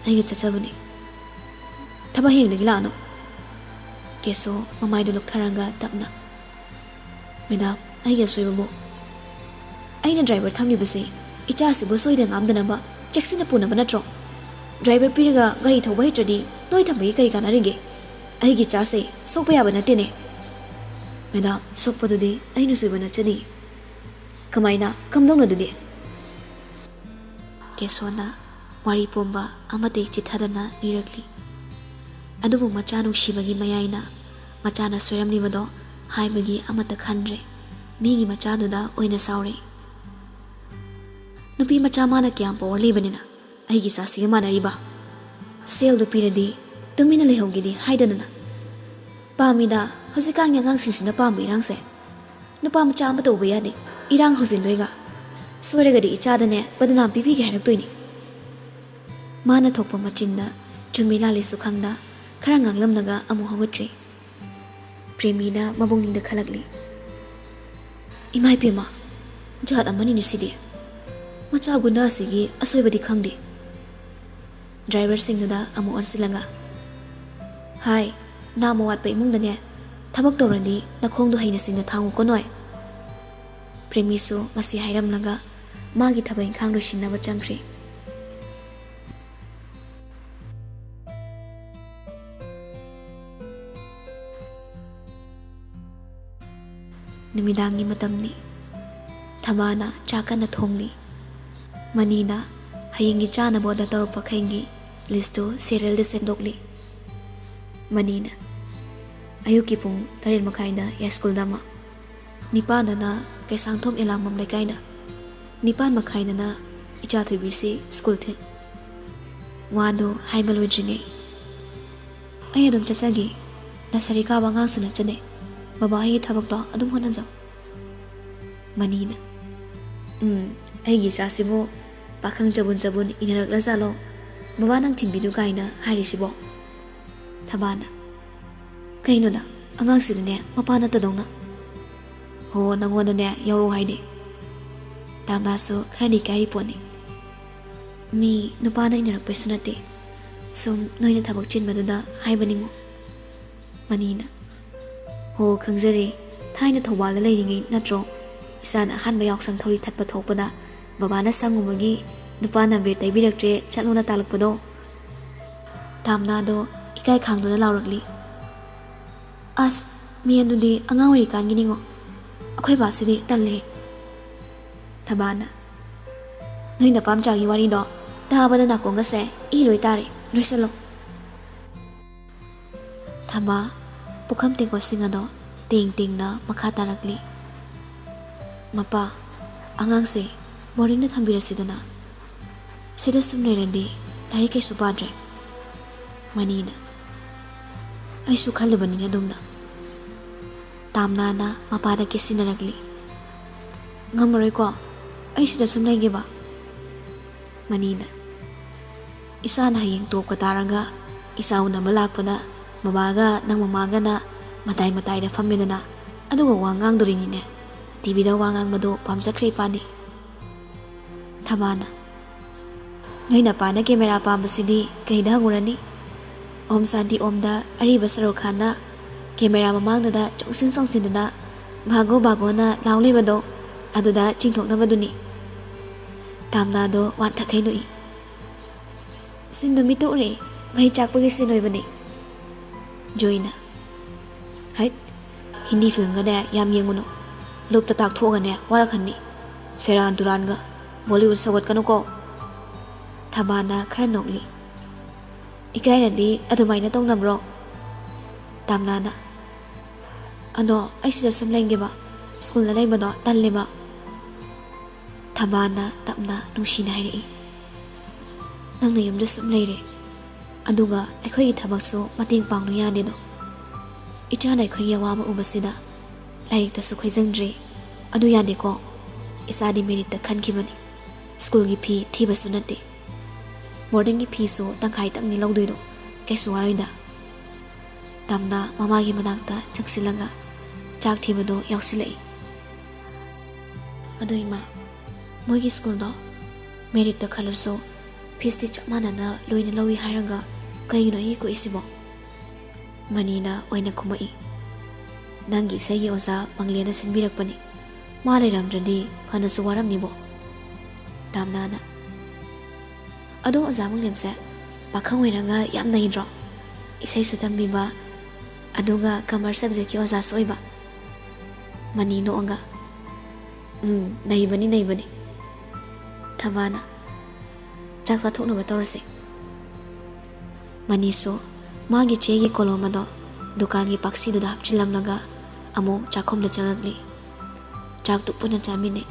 ꯑꯩꯒ ꯆꯠꯆꯕꯅꯤ꯫ ꯊꯕꯛ ꯍꯌꯦꯡꯗꯒꯤ ꯂꯥꯛꯑꯅꯨ꯫" ꯀꯦꯁꯣ ꯃꯃꯥꯏꯗꯨ ꯂꯨꯛꯊꯔꯒ ꯇꯞꯅ, "ꯃꯦꯗꯥꯝ, ꯑꯩꯒꯤ ꯑꯁꯣꯏꯕꯕꯨ꯫ ꯑꯩꯅ ꯗ꯭ꯔꯥꯏꯚꯔ ꯊꯝꯂꯤꯕꯁꯦ ꯏꯆꯥꯁꯤꯕꯨ ꯁꯣꯏꯗ ꯉꯥꯝꯗꯅꯕ ꯆꯦꯛꯁꯤꯟꯅ ꯄꯨꯅꯕ ꯅꯠꯇ꯭ꯔꯣ? ꯗ꯭ꯔꯥꯏꯚꯔ ꯄꯤꯔꯒ ꯒꯥꯔꯤ ꯊꯧꯕ ꯍꯩꯇ꯭ꯔꯗꯤ ꯅꯣꯏ ꯊꯝꯕꯒꯤ ꯀꯔꯤ ꯀꯥꯟꯅꯔꯤꯒꯦ? ꯑꯩꯒꯤ ꯏꯆꯥꯁꯦ ꯁꯣꯛꯄ ꯌꯥꯕ ꯅꯠꯇꯦꯅꯦ꯫" ꯃꯦꯗꯥꯝ, ꯁꯣꯛꯄꯗꯨꯗꯤ ꯑꯩꯅ ꯁꯣꯏꯕ ꯅꯠꯆꯗꯦ꯫ ꯀꯃꯥꯏꯅ? ꯀꯝꯗꯧꯅꯗꯨꯗꯤ? ꯀꯦꯁꯣꯅ ꯋꯥꯔꯤ ꯄꯨꯝꯕ ꯑꯃꯠꯇ ꯆꯤꯠꯊꯗꯅ ꯂꯤꯔꯛꯂꯤ꯫ ꯑꯗꯨꯕꯨ ꯃꯆꯥ ꯅꯨꯡꯁꯤꯕꯒꯤ ꯃꯌꯥꯏꯅ ꯃꯆꯥꯅ ꯁꯣꯏꯔꯝꯂꯤꯕꯗꯣ ꯍꯥꯏꯕꯒꯤ ꯑꯃꯠꯇ ꯈꯟꯗ꯭ꯔꯦ꯫ ꯃꯤꯒꯤ ꯃꯆꯥꯗꯨꯗ ꯑꯣꯏꯅ ꯁꯥꯎꯔꯦ꯫ ꯅꯨꯄꯤ ꯃꯆꯥ ꯃꯥꯅ ꯀꯌꯥꯝ ꯄꯣꯋꯔ ꯂꯩꯕꯅꯤꯅ ꯑꯩꯒꯤ ꯏꯆꯥꯁꯤꯒ ꯃꯥꯟꯅꯔꯤꯕ? ꯁꯦꯜꯗꯨ ꯄꯤꯔꯗꯤ ꯇꯨꯃꯤꯟꯅ ꯂꯩꯍꯧꯒꯦꯗꯤ ꯍꯥꯏꯗꯅꯅ꯫ ꯄꯥꯝꯃꯤꯗ, ꯍꯧꯖꯤꯛꯀꯥꯟꯒꯤ ꯑꯉꯥꯡꯁꯤꯡꯁꯤꯅ ꯄꯥꯝꯕ ꯏꯔꯥꯡꯁꯦ꯫ ꯅꯨꯄꯥ ꯃꯆꯥ ꯑꯃ ꯇꯧꯕ ꯌꯥꯗꯦ, ꯏꯔꯥꯡ ꯍꯧꯖꯤꯟꯗꯣꯏꯒ꯫ ꯁꯣꯏꯔꯒꯗꯤ ꯏꯆꯥꯗꯅꯦ ꯕꯗꯅꯥꯝ ꯄꯤꯕꯤꯒꯦ ꯍꯥꯏꯔꯛꯇꯣꯏꯅꯤ꯫ ꯃꯥꯅ ꯊꯣꯛꯄ ꯃꯆꯤꯟꯗ ꯆꯨꯝꯃꯤ ꯂꯥꯜꯂꯤꯁꯨ ꯈꯪꯗ ꯈꯔ ꯉꯥꯡꯂꯝꯂꯒ ꯑꯃꯨꯛ ꯍꯧꯒꯠꯈ꯭ꯔꯦ꯫ ꯄ꯭ꯔꯦꯃꯤꯅ ꯃꯕꯨꯛꯅꯤꯡꯗ ꯈꯜꯂꯛꯂꯤ, "ꯏꯃꯥ ꯏꯄꯦꯝꯃ, ꯖꯥꯠ ꯑꯃꯅꯤꯅꯦ ꯁꯤꯗꯤ꯫ ꯃꯆꯥ ꯒꯨꯟꯗꯥ ꯑꯁꯤꯒꯤ ꯑꯁꯣꯏꯕꯗꯤ ꯈꯪꯗꯦ꯫" ꯗ꯭ꯔꯥꯏꯚꯔꯁꯤꯡꯗꯨꯗ ꯑꯃꯨꯛ ꯑꯣꯟꯁꯤꯜꯂꯒ, "ꯍꯥꯏ, ꯅꯥꯝꯃ ꯋꯥꯠꯄ ꯏꯃꯨꯡꯗꯅꯦ ꯊꯕꯛ ꯇꯧꯔꯗꯤ ꯅꯈꯣꯡꯗꯣ ꯍꯩꯅ ꯁꯤꯡꯅ ꯊꯥꯡꯉꯨꯀꯣ ꯅꯣꯏ꯫" ꯄ꯭ꯔꯦꯃꯤꯁꯨ ꯃꯁꯤ ꯍꯥꯏꯔꯝꯂꯒ ꯃꯥꯒꯤ ꯊꯕꯛ ꯏꯪꯈꯥꯡ ꯂꯣꯏꯁꯤꯟꯅꯕ ꯆꯪꯈ꯭ꯔꯦ꯫ ꯅꯨꯃꯤꯗꯥꯡꯒꯤ ꯃꯇꯝꯅꯤ꯫ ꯊꯕꯥꯅ ꯆꯥꯛ ꯀꯟꯅ ꯊꯣꯡꯂꯤ꯫ ꯃꯅꯤꯅ ꯍꯌꯦꯡꯒꯤ ꯆꯥꯅꯕ ꯑꯣꯔꯗꯔ ꯇꯧꯔꯛꯄꯈꯩꯒꯤ ꯂꯤꯁꯇꯨ ꯁꯦꯔꯤꯌꯦꯜꯗ ꯁꯦꯝꯗꯣꯛꯂꯤ꯫ ꯃꯅꯤꯅ, "ꯑꯌꯨꯛꯀꯤ ꯄꯨꯡ ꯇꯔꯦꯠ ꯃꯈꯥꯏꯗ ꯌꯥꯏꯁ꯭ꯀꯨꯜꯗ ꯑꯃ, ꯅꯤꯄꯥꯟꯗꯅ ꯀꯩꯁꯥꯡꯊꯣꯡ ꯑꯦꯂꯥꯡꯕꯝ ꯂꯩꯀꯥꯏꯗ, ꯅꯤꯄꯥꯟ ꯃꯈꯥꯏꯗꯅ ꯏꯆꯥ ꯊꯣꯏꯕꯤꯁꯤ ꯁ꯭ꯀꯨꯜ ꯊꯤꯟ꯫" ꯋꯥꯗꯨ ꯍꯥꯏꯕ ꯂꯣꯏꯗ꯭ꯔꯤꯉꯩ, "ꯑꯩ ꯑꯗꯨꯝ ꯆꯠꯆꯒꯦ꯫ ꯅꯁꯔꯤ ꯀꯥꯕ ꯑꯉꯥꯡꯁꯨ ꯅꯠꯆꯗꯦ꯫ ꯕꯕꯥ ꯑꯩꯒꯤ ꯊꯕꯛꯇꯣ ꯑꯗꯨꯝ ꯍꯣꯠꯅꯖꯧ꯫" ꯃꯅꯤꯅ, "ꯎꯝ, ꯑꯩꯒꯤ ꯏꯆꯥꯁꯤꯕꯨ ꯄꯥꯈꯪ ꯆꯕꯨꯟ ꯆꯕꯨꯟ ꯏꯟꯅꯔꯛꯂꯖꯥꯠꯂꯣ? ꯕꯕꯥ ꯅꯪ ꯊꯤꯟꯕꯤꯅꯨ ꯀꯥꯏꯅ ꯍꯥꯏꯔꯤꯁꯤꯕꯣ?" ꯊꯕꯥꯅ, "ꯀꯩꯅꯣꯗ, ꯑꯉꯥꯡꯁꯤꯗꯅꯦ ꯃꯄꯥ ꯅꯠꯇꯗꯧꯅ꯫" "ꯍꯣ, ꯅꯪꯉꯣꯟꯗꯅꯦ ꯌꯥꯎꯔꯛꯑꯣ ꯍꯥꯏꯗꯤ?" ꯇꯥꯝꯅꯥꯁꯨ ꯈꯔꯗꯤ ꯏꯀꯥꯏꯔꯤ ꯄꯣꯠꯅꯤ꯫ "ꯃꯤ ꯅꯨꯄꯥꯅ ꯏꯟꯅꯔꯛꯄꯩꯁꯨ ꯅꯠꯇꯦ꯫ ꯁꯨꯝ ꯅꯣꯏꯅ ꯊꯕꯛ ꯆꯤꯟꯕꯗꯨꯗ ꯍꯥꯏꯕꯅꯤꯉꯣ꯫" ꯃꯅꯤꯅ, "ꯍꯣ, ꯈꯪꯖꯔꯦ꯫ ꯊꯥꯏꯅ ꯊꯧꯕꯥꯜꯗ ꯂꯩꯔꯤꯉꯩ ꯅꯠꯇ꯭ꯔꯣ ꯏꯆꯥꯅ ꯑꯍꯥꯟꯕ ꯌꯥꯎꯁꯪ ꯊꯧꯔꯤ ꯊꯠꯄ ꯊꯣꯛꯄꯗ ꯕꯕꯥꯅ ꯁꯪꯉꯨꯕꯒꯤ ꯅꯨꯄꯥꯅ ꯑꯕꯤꯔ ꯇꯩꯕꯤꯔꯛꯇ꯭ꯔꯦ, ꯆꯠꯂꯣꯅ ꯇꯥꯜꯂꯛꯄꯗꯣ?" ꯇꯥꯝꯅꯥꯗꯣ ꯏꯀꯥꯏ ꯈꯥꯡꯗꯨꯅ ꯂꯥꯎꯔꯛꯂꯤ꯫ "ꯑꯁ, ꯃꯤ ꯑꯗꯨꯗꯤ ꯑꯉꯥꯡ ꯑꯣꯏꯔꯤꯀꯥꯟꯒꯤꯅꯤꯉꯣ꯫ ꯑꯩꯈꯣꯏ ꯕꯥꯁꯤꯗꯤ ꯇꯜꯂꯦ꯫ ꯊꯕꯥꯅ, "ꯅꯣꯏ ꯅꯄꯥꯝꯆꯥꯒꯤ ꯋꯥꯔꯤꯗꯣ ꯇꯥꯕꯗ ꯅꯥꯀꯣꯡꯒꯁꯦ ꯏ ꯂꯣꯏ ꯇꯥꯔꯦ꯫ ꯂꯣꯏꯁꯜꯂꯣ꯫" ꯊꯕꯥ ꯄꯨꯈꯝ ꯇꯦꯡꯀꯣꯠꯁꯤꯡ ꯑꯗꯣ ꯇꯦꯡ ꯇꯦꯡꯅ ꯃꯈꯥ ꯇꯥꯔꯛꯂꯤ꯫ "ꯃꯄꯥ, ꯑꯉꯥꯡꯁꯦ ꯕꯣꯔꯗꯤꯡꯗ ꯊꯝꯕꯤꯔꯁꯤꯗꯅ꯫ ꯁꯤꯗ ꯁꯨꯝ ꯂꯩꯔꯗꯤ ꯂꯥꯏꯔꯤꯛ ꯀꯩꯁꯨ ꯄꯥꯗ꯭ꯔꯦ꯫" ꯃꯅꯤꯅ, "ꯑꯩꯁꯨ ꯈꯜꯂꯤꯕꯅꯤꯅꯦ ꯑꯗꯨꯝꯅ꯫" ꯇꯥꯝꯅꯥꯅ ꯃꯄꯥꯗ ꯀꯦꯁꯤꯟꯅꯔꯛꯂꯤ꯫ "ꯉꯝꯃꯔꯣꯏꯀꯣ ꯑꯩ ꯁꯤꯗ ꯁꯨꯝ ꯂꯩꯒꯦꯕ꯫" ꯃꯅꯤꯅ, "ꯏꯆꯥꯅ ꯍꯌꯦꯡ ꯇꯣꯞꯀ ꯇꯥꯔꯒ ꯏꯆꯥ ꯎꯅꯕ ꯂꯥꯛꯄꯗ ꯕꯕꯥꯒ ꯅꯪ ꯃꯃꯥꯒꯅ ꯃꯇꯥꯏ ꯃꯇꯥꯏꯗ ꯐꯝꯃꯦꯗꯅ, ꯑꯗꯨꯒ ꯋꯥ ꯉꯥꯡꯗꯣꯔꯤꯅꯤꯅꯦ꯫ ꯇꯤꯚꯤꯗ ꯋꯥ ꯉꯥꯡꯕꯗꯣ ꯄꯥꯝꯖꯈ꯭ꯔꯦ ꯏꯄꯥꯗꯤ꯫" ꯊꯕꯥꯅ, "ꯅꯣꯏ ꯅꯄꯥꯅ ꯀꯦꯃꯦꯔꯥ ꯄꯥꯝꯕꯁꯤꯗꯤ ꯀꯩꯗ ꯍꯪꯉꯨꯔꯅꯤ? ꯑꯣꯝ ꯁꯥꯟꯇꯤ ꯑꯣꯝꯗ ꯑꯔꯤꯕ ꯁꯔꯨꯛ ꯈꯥꯟꯅ ꯀꯦꯃꯦꯔꯥ ꯃꯃꯥꯡꯗꯨꯗ ꯆꯣꯡꯁꯤꯟ ꯆꯣꯡꯁꯤꯟꯗꯨꯅ 'ꯚꯥꯒꯣ ꯚꯥꯒꯣꯅ' ꯂꯥꯎ ꯂꯩꯕꯗꯣ, ꯑꯗꯨꯗ ꯆꯤꯡꯊꯣꯛꯅꯕꯗꯨꯅꯤ꯫" ꯇꯥꯝꯅꯥꯗꯣ ꯋꯥꯟꯊꯛꯈꯩ ꯅꯣꯛꯏ꯫ "ꯁꯤꯟꯗꯣ ꯃꯤꯠꯇ ꯎꯔꯦ, ꯃꯩ ꯆꯥꯛꯄꯒꯤ ꯁꯤꯟ ꯑꯣꯏꯕꯅꯦ꯫" ꯖꯣꯏꯅ, "ꯍꯩꯠ, ꯍꯤꯟꯗꯤ ꯐꯤꯂꯝꯒꯅꯦ ꯌꯥꯝ ꯌꯦꯡꯉꯨꯅꯨ꯫ ꯂꯨꯞꯇ ꯇꯥꯛꯊꯣꯛꯑꯒꯅꯦ ꯋꯥꯔꯛꯍꯟꯅꯤ꯫ ꯁꯦꯔꯥꯟ ꯇꯨꯔꯥꯟꯒ ꯕꯣꯂꯤꯋꯨꯗ ꯁꯧꯒꯠꯀꯅꯨꯀꯣ꯫" ꯊꯕꯥꯅ ꯈꯔ ꯅꯣꯛꯂꯤ꯫ "ꯏꯀꯥꯏꯔꯗꯤ ꯑꯗꯨꯃꯥꯏꯅ ꯇꯧꯅꯕ꯭ꯔꯣ?" ꯇꯥꯝꯅꯥꯅ, "ꯑꯗꯣ ꯑꯩ ꯁꯤꯗ ꯁꯨꯝ ꯂꯩꯒꯦꯕ, ꯁ꯭ꯀꯨꯜꯗ ꯂꯩꯕꯗꯣ ꯇꯜꯂꯦꯕ꯫" ꯊꯕꯥꯅ ꯇꯞꯅ ꯅꯨꯡꯁꯤꯅ ꯍꯥꯏꯔꯛꯏ, "ꯅꯪꯅ ꯌꯨꯝꯗ ꯁꯨꯝ ꯂꯩꯔꯦ, ꯑꯗꯨꯒ ꯑꯩꯈꯣꯏꯒꯤ ꯊꯕꯛꯁꯨ ꯃꯇꯦꯡ ꯄꯥꯡꯂꯨ ꯌꯥꯗꯦꯗꯣ꯫ ꯏꯆꯥꯅ ꯑꯩꯈꯣꯏꯒꯤ ꯑꯋꯥꯕ ꯎꯕꯁꯤꯗ ꯂꯥꯏꯔꯤꯛꯇꯁꯨ ꯈꯣꯏꯖꯪꯗ꯭ꯔꯦ꯫ ꯑꯗꯨ ꯌꯥꯗꯦꯀꯣ꯫ ꯏꯆꯥꯗꯤ ꯃꯦꯔꯤꯠꯇ ꯈꯟꯈꯤꯕꯅꯤ꯫ ꯁ꯭ꯀꯨꯜꯒꯤ ꯐꯤ ꯊꯤꯕꯁꯨ ꯅꯠꯇꯦ꯫ ꯕꯣꯔꯗꯤꯡꯒꯤ ꯐꯤꯁꯨ ꯇꯪꯈꯥꯏꯇꯪꯅꯤ ꯂꯧꯗꯣꯏꯗꯣ꯫ ꯀꯩꯁꯨ ꯋꯥꯔꯣꯏꯗ꯫" ꯇꯥꯝꯅꯥ ꯃꯃꯥꯒꯤ ꯃꯅꯥꯛꯇ ꯆꯪꯁꯤꯜꯂꯒ ꯆꯥꯛ ꯊꯤꯕꯗꯣ ꯌꯥꯎꯁꯤꯜꯂꯛꯏ꯫ "ꯑꯗꯣ ꯏꯃꯥ, ꯃꯣꯏꯒꯤ ꯁ꯭ꯀꯨꯜꯗꯣ ꯃꯦꯔꯤꯠꯇ ꯈꯜꯂꯁꯨ ꯐꯤꯁꯇꯤ ꯆꯞ ꯃꯥꯟꯅꯅ ꯂꯣꯏꯅ ꯂꯧꯏ ꯍꯥꯏꯔꯒ ꯀꯩꯒꯤꯅꯣ ꯑꯩꯒꯤ ꯀꯣꯛꯏꯁꯤꯕꯣ?" ꯃꯅꯤꯅ ꯑꯣꯏꯅ ꯈꯨꯝꯃꯛꯏ꯫ "ꯅꯪꯒꯤ ꯏꯁꯩꯒꯤ ꯑꯣꯖꯥ ꯃꯪꯂꯦꯅ ꯁꯤꯟꯕꯤꯔꯛꯄꯅꯤ꯫ ꯃꯥ ꯂꯩꯔꯝꯗ꯭ꯔꯗꯤ ꯐꯅꯁꯨ ꯋꯥꯔꯝꯅꯤꯕꯣ꯫" ꯇꯥꯝꯅꯥꯅ, "ꯑꯗꯣ ꯑꯣꯖꯥ ꯃꯪꯂꯦꯝꯁꯦ ꯄꯥꯈꯪ ꯑꯣꯏꯔꯒ ꯌꯥꯝ ꯅꯩꯗ꯭ꯔꯣ? ꯏꯁꯩꯁꯨ ꯇꯝꯕꯤꯕ, ꯑꯗꯨꯒ commerce subjectꯀꯤ ꯑꯣꯖꯥꯁꯨ ꯑꯣꯏꯕ꯫ ꯃꯅꯤ ꯅꯣꯛꯑꯒ, "ꯎꯝ, ꯅꯩꯕꯅꯤ, ꯅꯩꯕꯅꯤ꯫ ꯊꯕꯥꯅ, ꯆꯥꯛ ꯆꯥꯊꯣꯛꯅꯕ ꯇꯧꯔꯁꯦ꯫" ꯃꯅꯤꯁꯨ ꯃꯥꯒꯤ ꯆꯦꯒꯤ ꯀꯣꯂꯣꯝ ꯑꯗꯣ ꯗꯨꯀꯥꯟꯒꯤ ꯄꯥꯛꯁꯤꯗꯨꯗ ꯍꯥꯞꯆꯤꯜꯂꯝꯂꯒ ꯑꯃꯨꯛ ꯆꯥꯛꯈꯨꯝꯗ ꯆꯪꯉꯛꯂꯤ꯫ ꯆꯥꯛꯇꯨ ꯄꯨꯟꯅ ꯆꯥꯃꯤꯟꯅꯩ꯫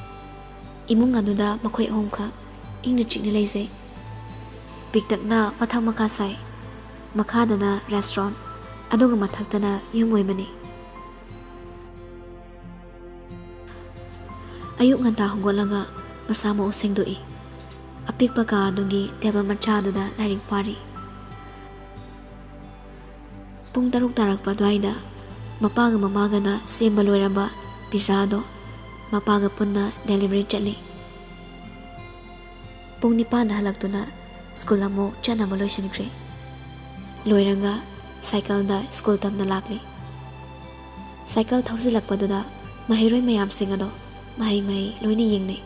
ꯏꯃꯨꯡ ꯑꯗꯨꯗ ꯃꯈꯣꯏ ꯑꯍꯨꯝꯈꯛ ꯏꯪꯅ ꯆꯤꯛꯅ ꯂꯩꯖꯩ꯫ ꯄꯤꯛꯇꯛꯅ ꯃꯊꯛ ꯃꯈꯥ ꯁꯥꯏ꯫ ꯃꯈꯥꯗꯅ restaurant, ꯑꯗꯨꯒ ꯃꯊꯛꯇꯅ ꯌꯨꯝ ꯑꯣꯏꯕꯅꯤ꯫ ꯑꯌꯨꯛ ꯉꯟꯇꯥ ꯍꯧꯒꯠꯂꯒ ꯃꯁꯥ ꯃꯎ ꯁꯦꯡꯗꯣꯛꯏ꯫ ꯑꯄꯤꯛꯄ ꯀꯥ ꯑꯗꯨꯒꯤ table ꯃꯆꯥ ꯑꯗꯨꯗ ꯂꯥꯏꯔꯤꯛ ꯄꯥꯔꯤ꯫ ꯄꯨꯡ ꯇꯔꯨꯛ ꯇꯥꯔꯛꯄ ꯑꯗꯨꯋꯥꯏꯗ ꯃꯄꯥꯒ ꯃꯃꯥꯒꯅ ꯁꯦꯝꯕ ꯂꯣꯏꯔꯕ pizza ꯑꯗꯣ ꯃꯄꯥꯒ ꯄꯨꯟꯅ delivery ꯆꯠꯂꯤ꯫ ꯄꯨꯡ ꯅꯤꯄꯥꯟꯗ ꯍꯜꯂꯛꯇꯨꯅ school ꯑꯃꯨꯛ ꯆꯠꯅꯕ ꯂꯣꯏꯁꯤꯟꯈ꯭ꯔꯦ꯫ ꯂꯣꯏꯔꯒ cycleꯗ school ꯇꯝꯅ ꯂꯥꯛꯂꯤ꯫ Cycle ꯊꯧꯖꯤꯜꯂꯛꯄꯗꯨꯗ ꯃꯍꯩꯔꯣꯏ ꯃꯌꯥꯝꯁꯤꯡ ꯑꯗꯣ ꯃꯍꯩ ꯃꯍꯩ ꯂꯣꯏꯅ ꯌꯦꯡꯅꯩ꯫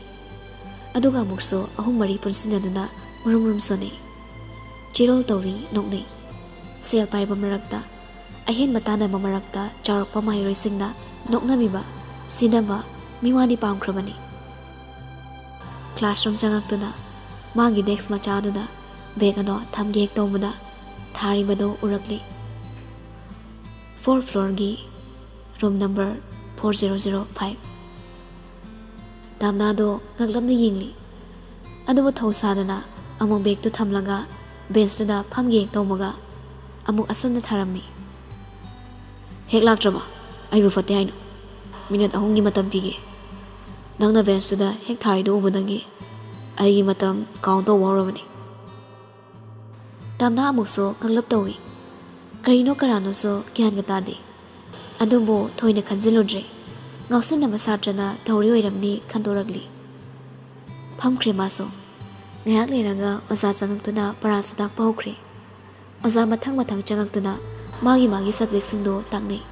ꯑꯗꯨꯒ ꯑꯃꯨꯛꯁꯨ ꯑꯍꯨꯝ ꯃꯔꯤ ꯄꯨꯟꯁꯤꯟꯅꯗꯨꯅ ꯃꯨꯔꯨꯝ ꯃꯨꯔꯨꯝ ꯁꯣꯟꯅꯩ꯫ ꯆꯤꯔꯣꯜ ꯇꯧꯔꯤ, ꯅꯣꯛꯅꯩ꯫ ꯁꯦꯜ ꯄꯥꯏꯕ ꯃꯔꯛꯇ, ꯑꯍꯦꯟꯕ ꯇꯥꯟꯅꯕ ꯃꯔꯛꯇ ꯆꯥꯎꯔꯛꯄ ꯃꯍꯩꯔꯣꯏꯁꯤꯡꯅ ꯅꯣꯛꯅꯕꯤꯕ, ꯁꯤꯟꯅꯕ, ꯃꯤꯋꯥꯗꯤ ꯄꯥꯝꯈ꯭ꯔꯕꯅꯤ꯫ Classroom ꯆꯪꯉꯛꯇꯨꯅ ꯃꯥꯒꯤ desk ꯃꯆꯥꯗꯨꯗ bag ꯑꯗꯣ ꯊꯝꯒꯦ ꯍꯦꯛ ꯇꯧꯕꯗ ꯊꯥꯔꯤꯕꯗꯨ ꯎꯔꯛꯂꯤ꯫ Fourth floorꯒꯤ room number four zero zero five꯫ ꯇꯥꯝꯅꯥꯗꯣ ꯉꯛꯂꯞꯅ ꯌꯦꯡꯂꯤ꯫ ꯑꯗꯨꯕꯨ ꯊꯧꯁꯥꯗꯅ ꯑꯃꯨꯛ bagꯇꯨ ꯊꯝꯂꯒ benchꯇꯨꯗ ꯐꯝꯒꯦ ꯍꯦꯛ ꯇꯧꯕꯒ ꯑꯃꯨꯛ ꯑꯁꯣꯝꯗ ꯊꯥꯔꯝꯃꯤ꯫ "ꯍꯦꯛ ꯂꯥꯛꯇ꯭ꯔꯕ? ꯑꯩꯕꯨ ꯐꯠꯇꯦ ꯍꯥꯏꯅꯣ? Minute ꯑꯍꯨꯝꯒꯤ ꯃꯇꯝ ꯄꯤꯒꯦ꯫ ꯅꯪꯅ benchꯇꯨꯗ ꯍꯦꯛ ꯊꯥꯔꯤꯗꯨ ꯎꯕꯗꯒꯤ ꯑꯩꯒꯤ ꯃꯇꯝ count ꯇꯧꯕ ꯍꯧꯔꯕꯅꯤ꯫" ꯇꯥꯝꯅꯥ ꯑꯃꯨꯛꯁꯨ ꯉꯛꯂꯞ ꯇꯧꯏ꯫ ꯀꯔꯤꯅꯣ ꯀꯔꯥꯅꯣꯁꯨ ꯒ꯭ꯌꯥꯟꯒ ꯇꯥꯗꯦ꯫ ꯑꯗꯨꯕꯨ ꯊꯣꯏꯅ ꯈꯟꯖꯤꯜꯂꯨꯗ꯭ꯔꯦ꯫ ꯉꯥꯎꯁꯤꯟꯅꯕ ꯁꯥꯇ꯭ꯔꯅ ꯇꯧꯔꯤ ꯑꯣꯏꯔꯝꯅꯤ ꯈꯟꯗꯣꯔꯛꯂꯤ꯫ ꯐꯝꯈ꯭ꯔꯦ ꯃꯥꯁꯨ꯫ ꯉꯥꯏꯍꯥꯛ ꯂꯩꯔꯒ ꯑꯣꯖꯥ ꯆꯪꯉꯛꯇꯨꯅ ꯄꯔꯥꯁꯨ ꯇꯥꯛꯄ ꯍꯧꯈ꯭ꯔꯦ꯫ ꯑꯣꯖꯥ ꯃꯊꯪ ꯃꯊꯪ ꯆꯪꯉꯛꯇꯨꯅ ꯃꯥꯒꯤ ꯃꯥꯒꯤ subjectꯁꯤꯡꯗꯨ ꯇꯥꯛꯅꯩ꯫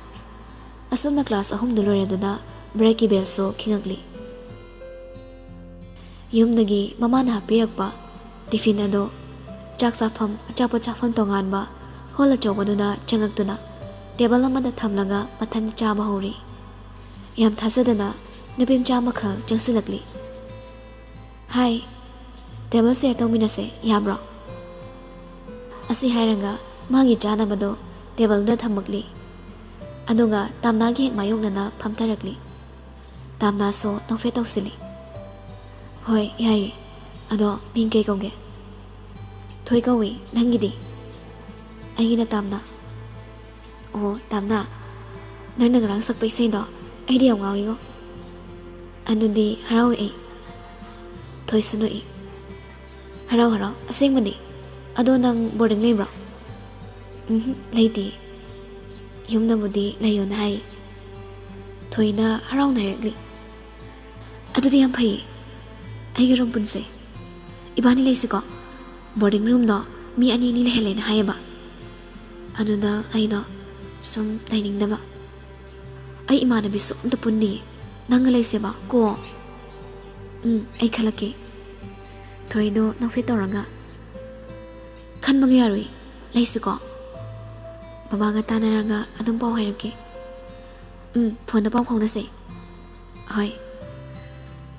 ꯑꯁꯨꯝꯅ class ꯑꯍꯨꯝꯗꯨ ꯂꯣꯏꯔꯗꯨꯅ breakꯀꯤ bellꯁꯨ ꯈꯤꯉꯛꯂꯤ꯫ ꯌꯨꯝꯗꯒꯤ ꯃꯃꯥꯅ ꯍꯥꯞꯄꯤꯔꯛꯄ tiffin ꯑꯗꯣ ꯆꯥꯛ ꯆꯥꯐꯝ, ꯑꯆꯥꯄꯣꯠ ꯆꯥꯐꯝ ꯇꯣꯉꯥꯟꯕ hall ꯑꯆꯧꯕꯗꯨꯗ ꯆꯪꯉꯛꯇꯨꯅ ꯇꯦꯕꯜ ꯑꯃꯗ ꯊꯝꯂꯒ ꯃꯊꯟ ꯆꯥꯕ ꯍꯧꯔꯤ꯫ ꯌꯥꯝ ꯊꯥꯖꯗꯅ ꯅꯨꯄꯤ ꯃꯆꯥ ꯑꯃꯈꯛ ꯆꯪꯁꯤꯜꯂꯛꯂꯤ꯫ "ꯍꯥꯏ, ꯇꯦꯕꯜ ꯁꯦꯌꯔ ꯇꯧꯃꯤꯟꯅꯁꯦ, ꯌꯥꯕ꯭ꯔꯣ?" ꯑꯁꯤ ꯍꯥꯏꯔꯒ ꯃꯥꯒꯤ ꯆꯥꯅꯕꯗꯣ ꯇꯦꯕꯜꯗ ꯊꯝꯃꯛꯂꯤ꯫ ꯑꯗꯨꯒ ꯇꯥꯝꯅꯥꯒꯤ ꯍꯦꯛ ꯃꯥꯌꯣꯛꯅꯅ ꯐꯝꯊꯔꯛꯂꯤ꯫ ꯇꯥꯝꯅꯥꯁꯨ ꯅꯣꯛꯐꯦꯠ ꯇꯧꯁꯤꯜꯂꯤ꯫ "ꯍꯣꯏ, ꯌꯥꯏꯌꯦ꯫ ꯑꯗꯣ ꯃꯤꯡ ꯀꯩ ꯀꯧꯒꯦ?" "ꯊꯣꯏ ꯀꯧꯏ꯫ ꯅꯪꯒꯤꯗꯤ?" "ꯑꯩꯒꯤꯅ ꯇꯥꯝꯅꯥ꯫" "ꯑꯣ, ꯇꯥꯝꯅꯥ, ꯅꯪꯅ ꯉꯔꯥꯡ ꯁꯛꯄ ꯏꯁꯩꯗꯣ ꯑꯩꯗꯤ ꯌꯥꯝ ꯉꯥꯎꯏꯉꯣ꯫ ꯑꯗꯨꯗꯤ ꯍꯔꯥꯎꯋꯦ ꯑꯩ꯫" ꯊꯣꯏꯁꯨ ꯅꯣꯛꯏ꯫ "ꯍꯔꯥꯎ, ꯍꯔꯥꯎ, ꯑꯁꯦꯡꯕꯅꯤ꯫ ꯑꯗꯣ ꯅꯪ ꯕꯣꯔꯗꯤꯡ ꯂꯩꯕ꯭ꯔꯣ?" "ꯎꯝ, ꯂꯩꯇꯦ꯫ ꯌꯨꯝꯅꯕꯨꯗꯤ ꯂꯩꯌꯣꯅ ꯍꯥꯏ꯫" ꯊꯣꯏꯅ ꯍꯔꯥꯎꯅ ꯍꯥꯏꯔꯛꯂꯤ꯫ "ꯑꯗꯨꯗꯤ ꯌꯥꯝ ꯐꯩꯌꯦ꯫ ꯑꯩꯒ ꯔꯨꯝ ꯄꯨꯟꯁꯦ꯫ ꯏꯕꯥꯅꯤ ꯂꯩꯁꯤꯀꯣ꯫ ꯕꯣꯔꯗꯤꯡ ꯔꯨꯝꯗꯣ ꯃꯤ ꯑꯅꯤ ꯑꯅꯤ ꯂꯩꯍꯜꯂꯦꯅ ꯍꯥꯏꯌꯦꯕ꯫ ꯑꯗꯨꯅ ꯑꯩꯗꯣ ꯁꯨꯝ ꯂꯩꯅꯤꯡꯗꯕ꯫ ꯑꯩ ꯏꯃꯥꯟꯅꯕꯤꯁꯨ ꯑꯝꯇ ꯄꯨꯟꯗꯤꯌꯦ꯫ ꯅꯪꯒ ꯂꯩꯁꯦꯕ ꯀꯣ꯫" "ꯎꯝ, ꯑꯩ ꯈꯜꯂꯛꯀꯦ꯫" ꯊꯣꯏꯗꯣ ꯅꯣꯛꯐꯦꯠ ꯇꯧꯔꯒ, "ꯈꯟꯕꯒ ꯌꯥꯔꯣꯏ, ꯂꯩꯁꯤꯀꯣ꯫ ꯕꯕꯥꯒ ꯇꯥꯟꯅꯔꯒ ꯑꯗꯨꯝ ꯄꯥꯎ ꯍꯥꯏꯔꯛꯀꯦ꯫" "ꯎꯝ, ꯐꯣꯟꯗ ꯄꯥꯎ ꯐꯥꯎꯅꯁꯦ꯫" "ꯍꯣꯏ꯫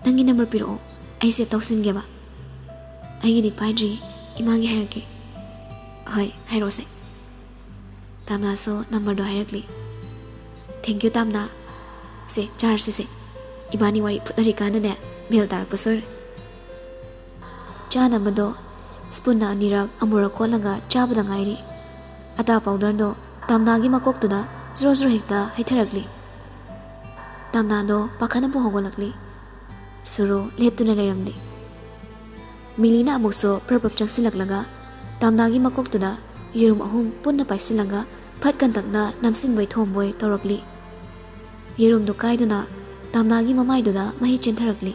ꯅꯪꯒꯤ ꯅꯝꯕꯔ ꯄꯤꯔꯛꯑꯣ, ꯑꯩ ꯁꯦꯚ ꯇꯧꯁꯤꯟꯒꯦꯕ꯫ ꯑꯩꯒꯤꯗꯤ ꯄꯥꯏꯗ꯭ꯔꯤ, ꯏꯃꯥꯒꯤ ꯍꯥꯏꯔꯛꯀꯦ꯫" "ꯍꯣꯏ, ꯍꯥꯏꯔꯛꯑꯣꯁꯦ꯫" ꯇꯥꯝꯅꯥꯁꯨ ꯅꯝꯕꯔꯗꯣ ꯍꯥꯏꯔꯛꯂꯤ꯫ "Thank you, Tamna. ꯁꯦ, ꯆꯥꯔꯁꯤꯁꯦ꯫ ꯏꯕꯥꯅꯤ ꯋꯥꯔꯤ ꯐꯨꯠꯅꯔꯤꯀꯥꯟꯗꯅꯦ, ꯕꯦꯜ ꯇꯥꯔꯛꯄ ꯁꯣꯏꯔꯣꯏ꯫" ꯆꯥꯅꯕꯗꯣ ꯁ꯭ꯄꯨꯟꯅ ꯑꯅꯤꯔꯛ ꯑꯃꯨꯔꯛ ꯀꯣꯠꯂꯒ ꯆꯥꯕꯗ ꯉꯥꯏꯔꯤ꯫ ꯑꯇꯥ ꯄꯥꯎꯗꯔꯗꯣ ꯇꯥꯝꯅꯥꯒꯤ ꯃꯀꯣꯛꯇꯨꯗ ꯖ꯭ꯔꯣ ꯖ꯭ꯔꯣ ꯍꯦꯛꯇ ꯍꯩꯊꯔꯛꯂꯤ꯫ ꯇꯥꯝꯅꯥꯗꯣ ꯄꯥꯈꯠꯅꯕꯨ ꯍꯧꯒꯠꯂꯛꯂꯤ꯫ ꯁꯨꯔꯨ ꯂꯦꯞꯇꯨꯅ ꯂꯩꯔꯝꯂꯤ꯫ ꯃꯤꯂꯤꯅ ꯑꯃꯨꯛꯁꯨ ꯄ꯭ꯔꯞ ꯄ꯭ꯔꯞ ꯆꯪꯁꯤꯜꯂꯛꯂꯒ ꯇꯥꯝꯅꯥꯒꯤ ꯃꯀꯣꯛꯇꯨꯗ ꯌꯦꯔꯨꯝ ꯑꯍꯨꯝ ꯄꯨꯟꯅ ꯄꯥꯏꯁꯤꯜꯂꯒ ꯐꯠ ꯀꯟꯇꯛꯅ ꯅꯝꯁꯤꯟꯕꯣꯏ ꯊꯣꯝꯕꯣꯏ ꯇꯧꯔꯛꯂꯤ꯫ ꯌꯦꯔꯨꯝꯗꯨ ꯀꯥꯏꯗꯨꯅ ꯇꯥꯝꯅꯥꯒꯤ ꯃꯃꯥꯏꯗꯨꯗ ꯃꯍꯤ ꯆꯦꯟꯊꯔꯛꯂꯤ꯫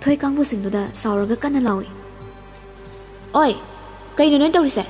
ꯊꯣꯏ ꯀꯥꯡꯕꯨꯁꯤꯡꯗꯨꯗ ꯁꯥꯎꯔꯒ ꯀꯟꯅ ꯂꯥꯎꯏ꯫ "ꯑꯣꯏ, ꯀꯩꯅꯣ ꯅꯣꯏ ꯇꯧꯔꯤꯁꯦ?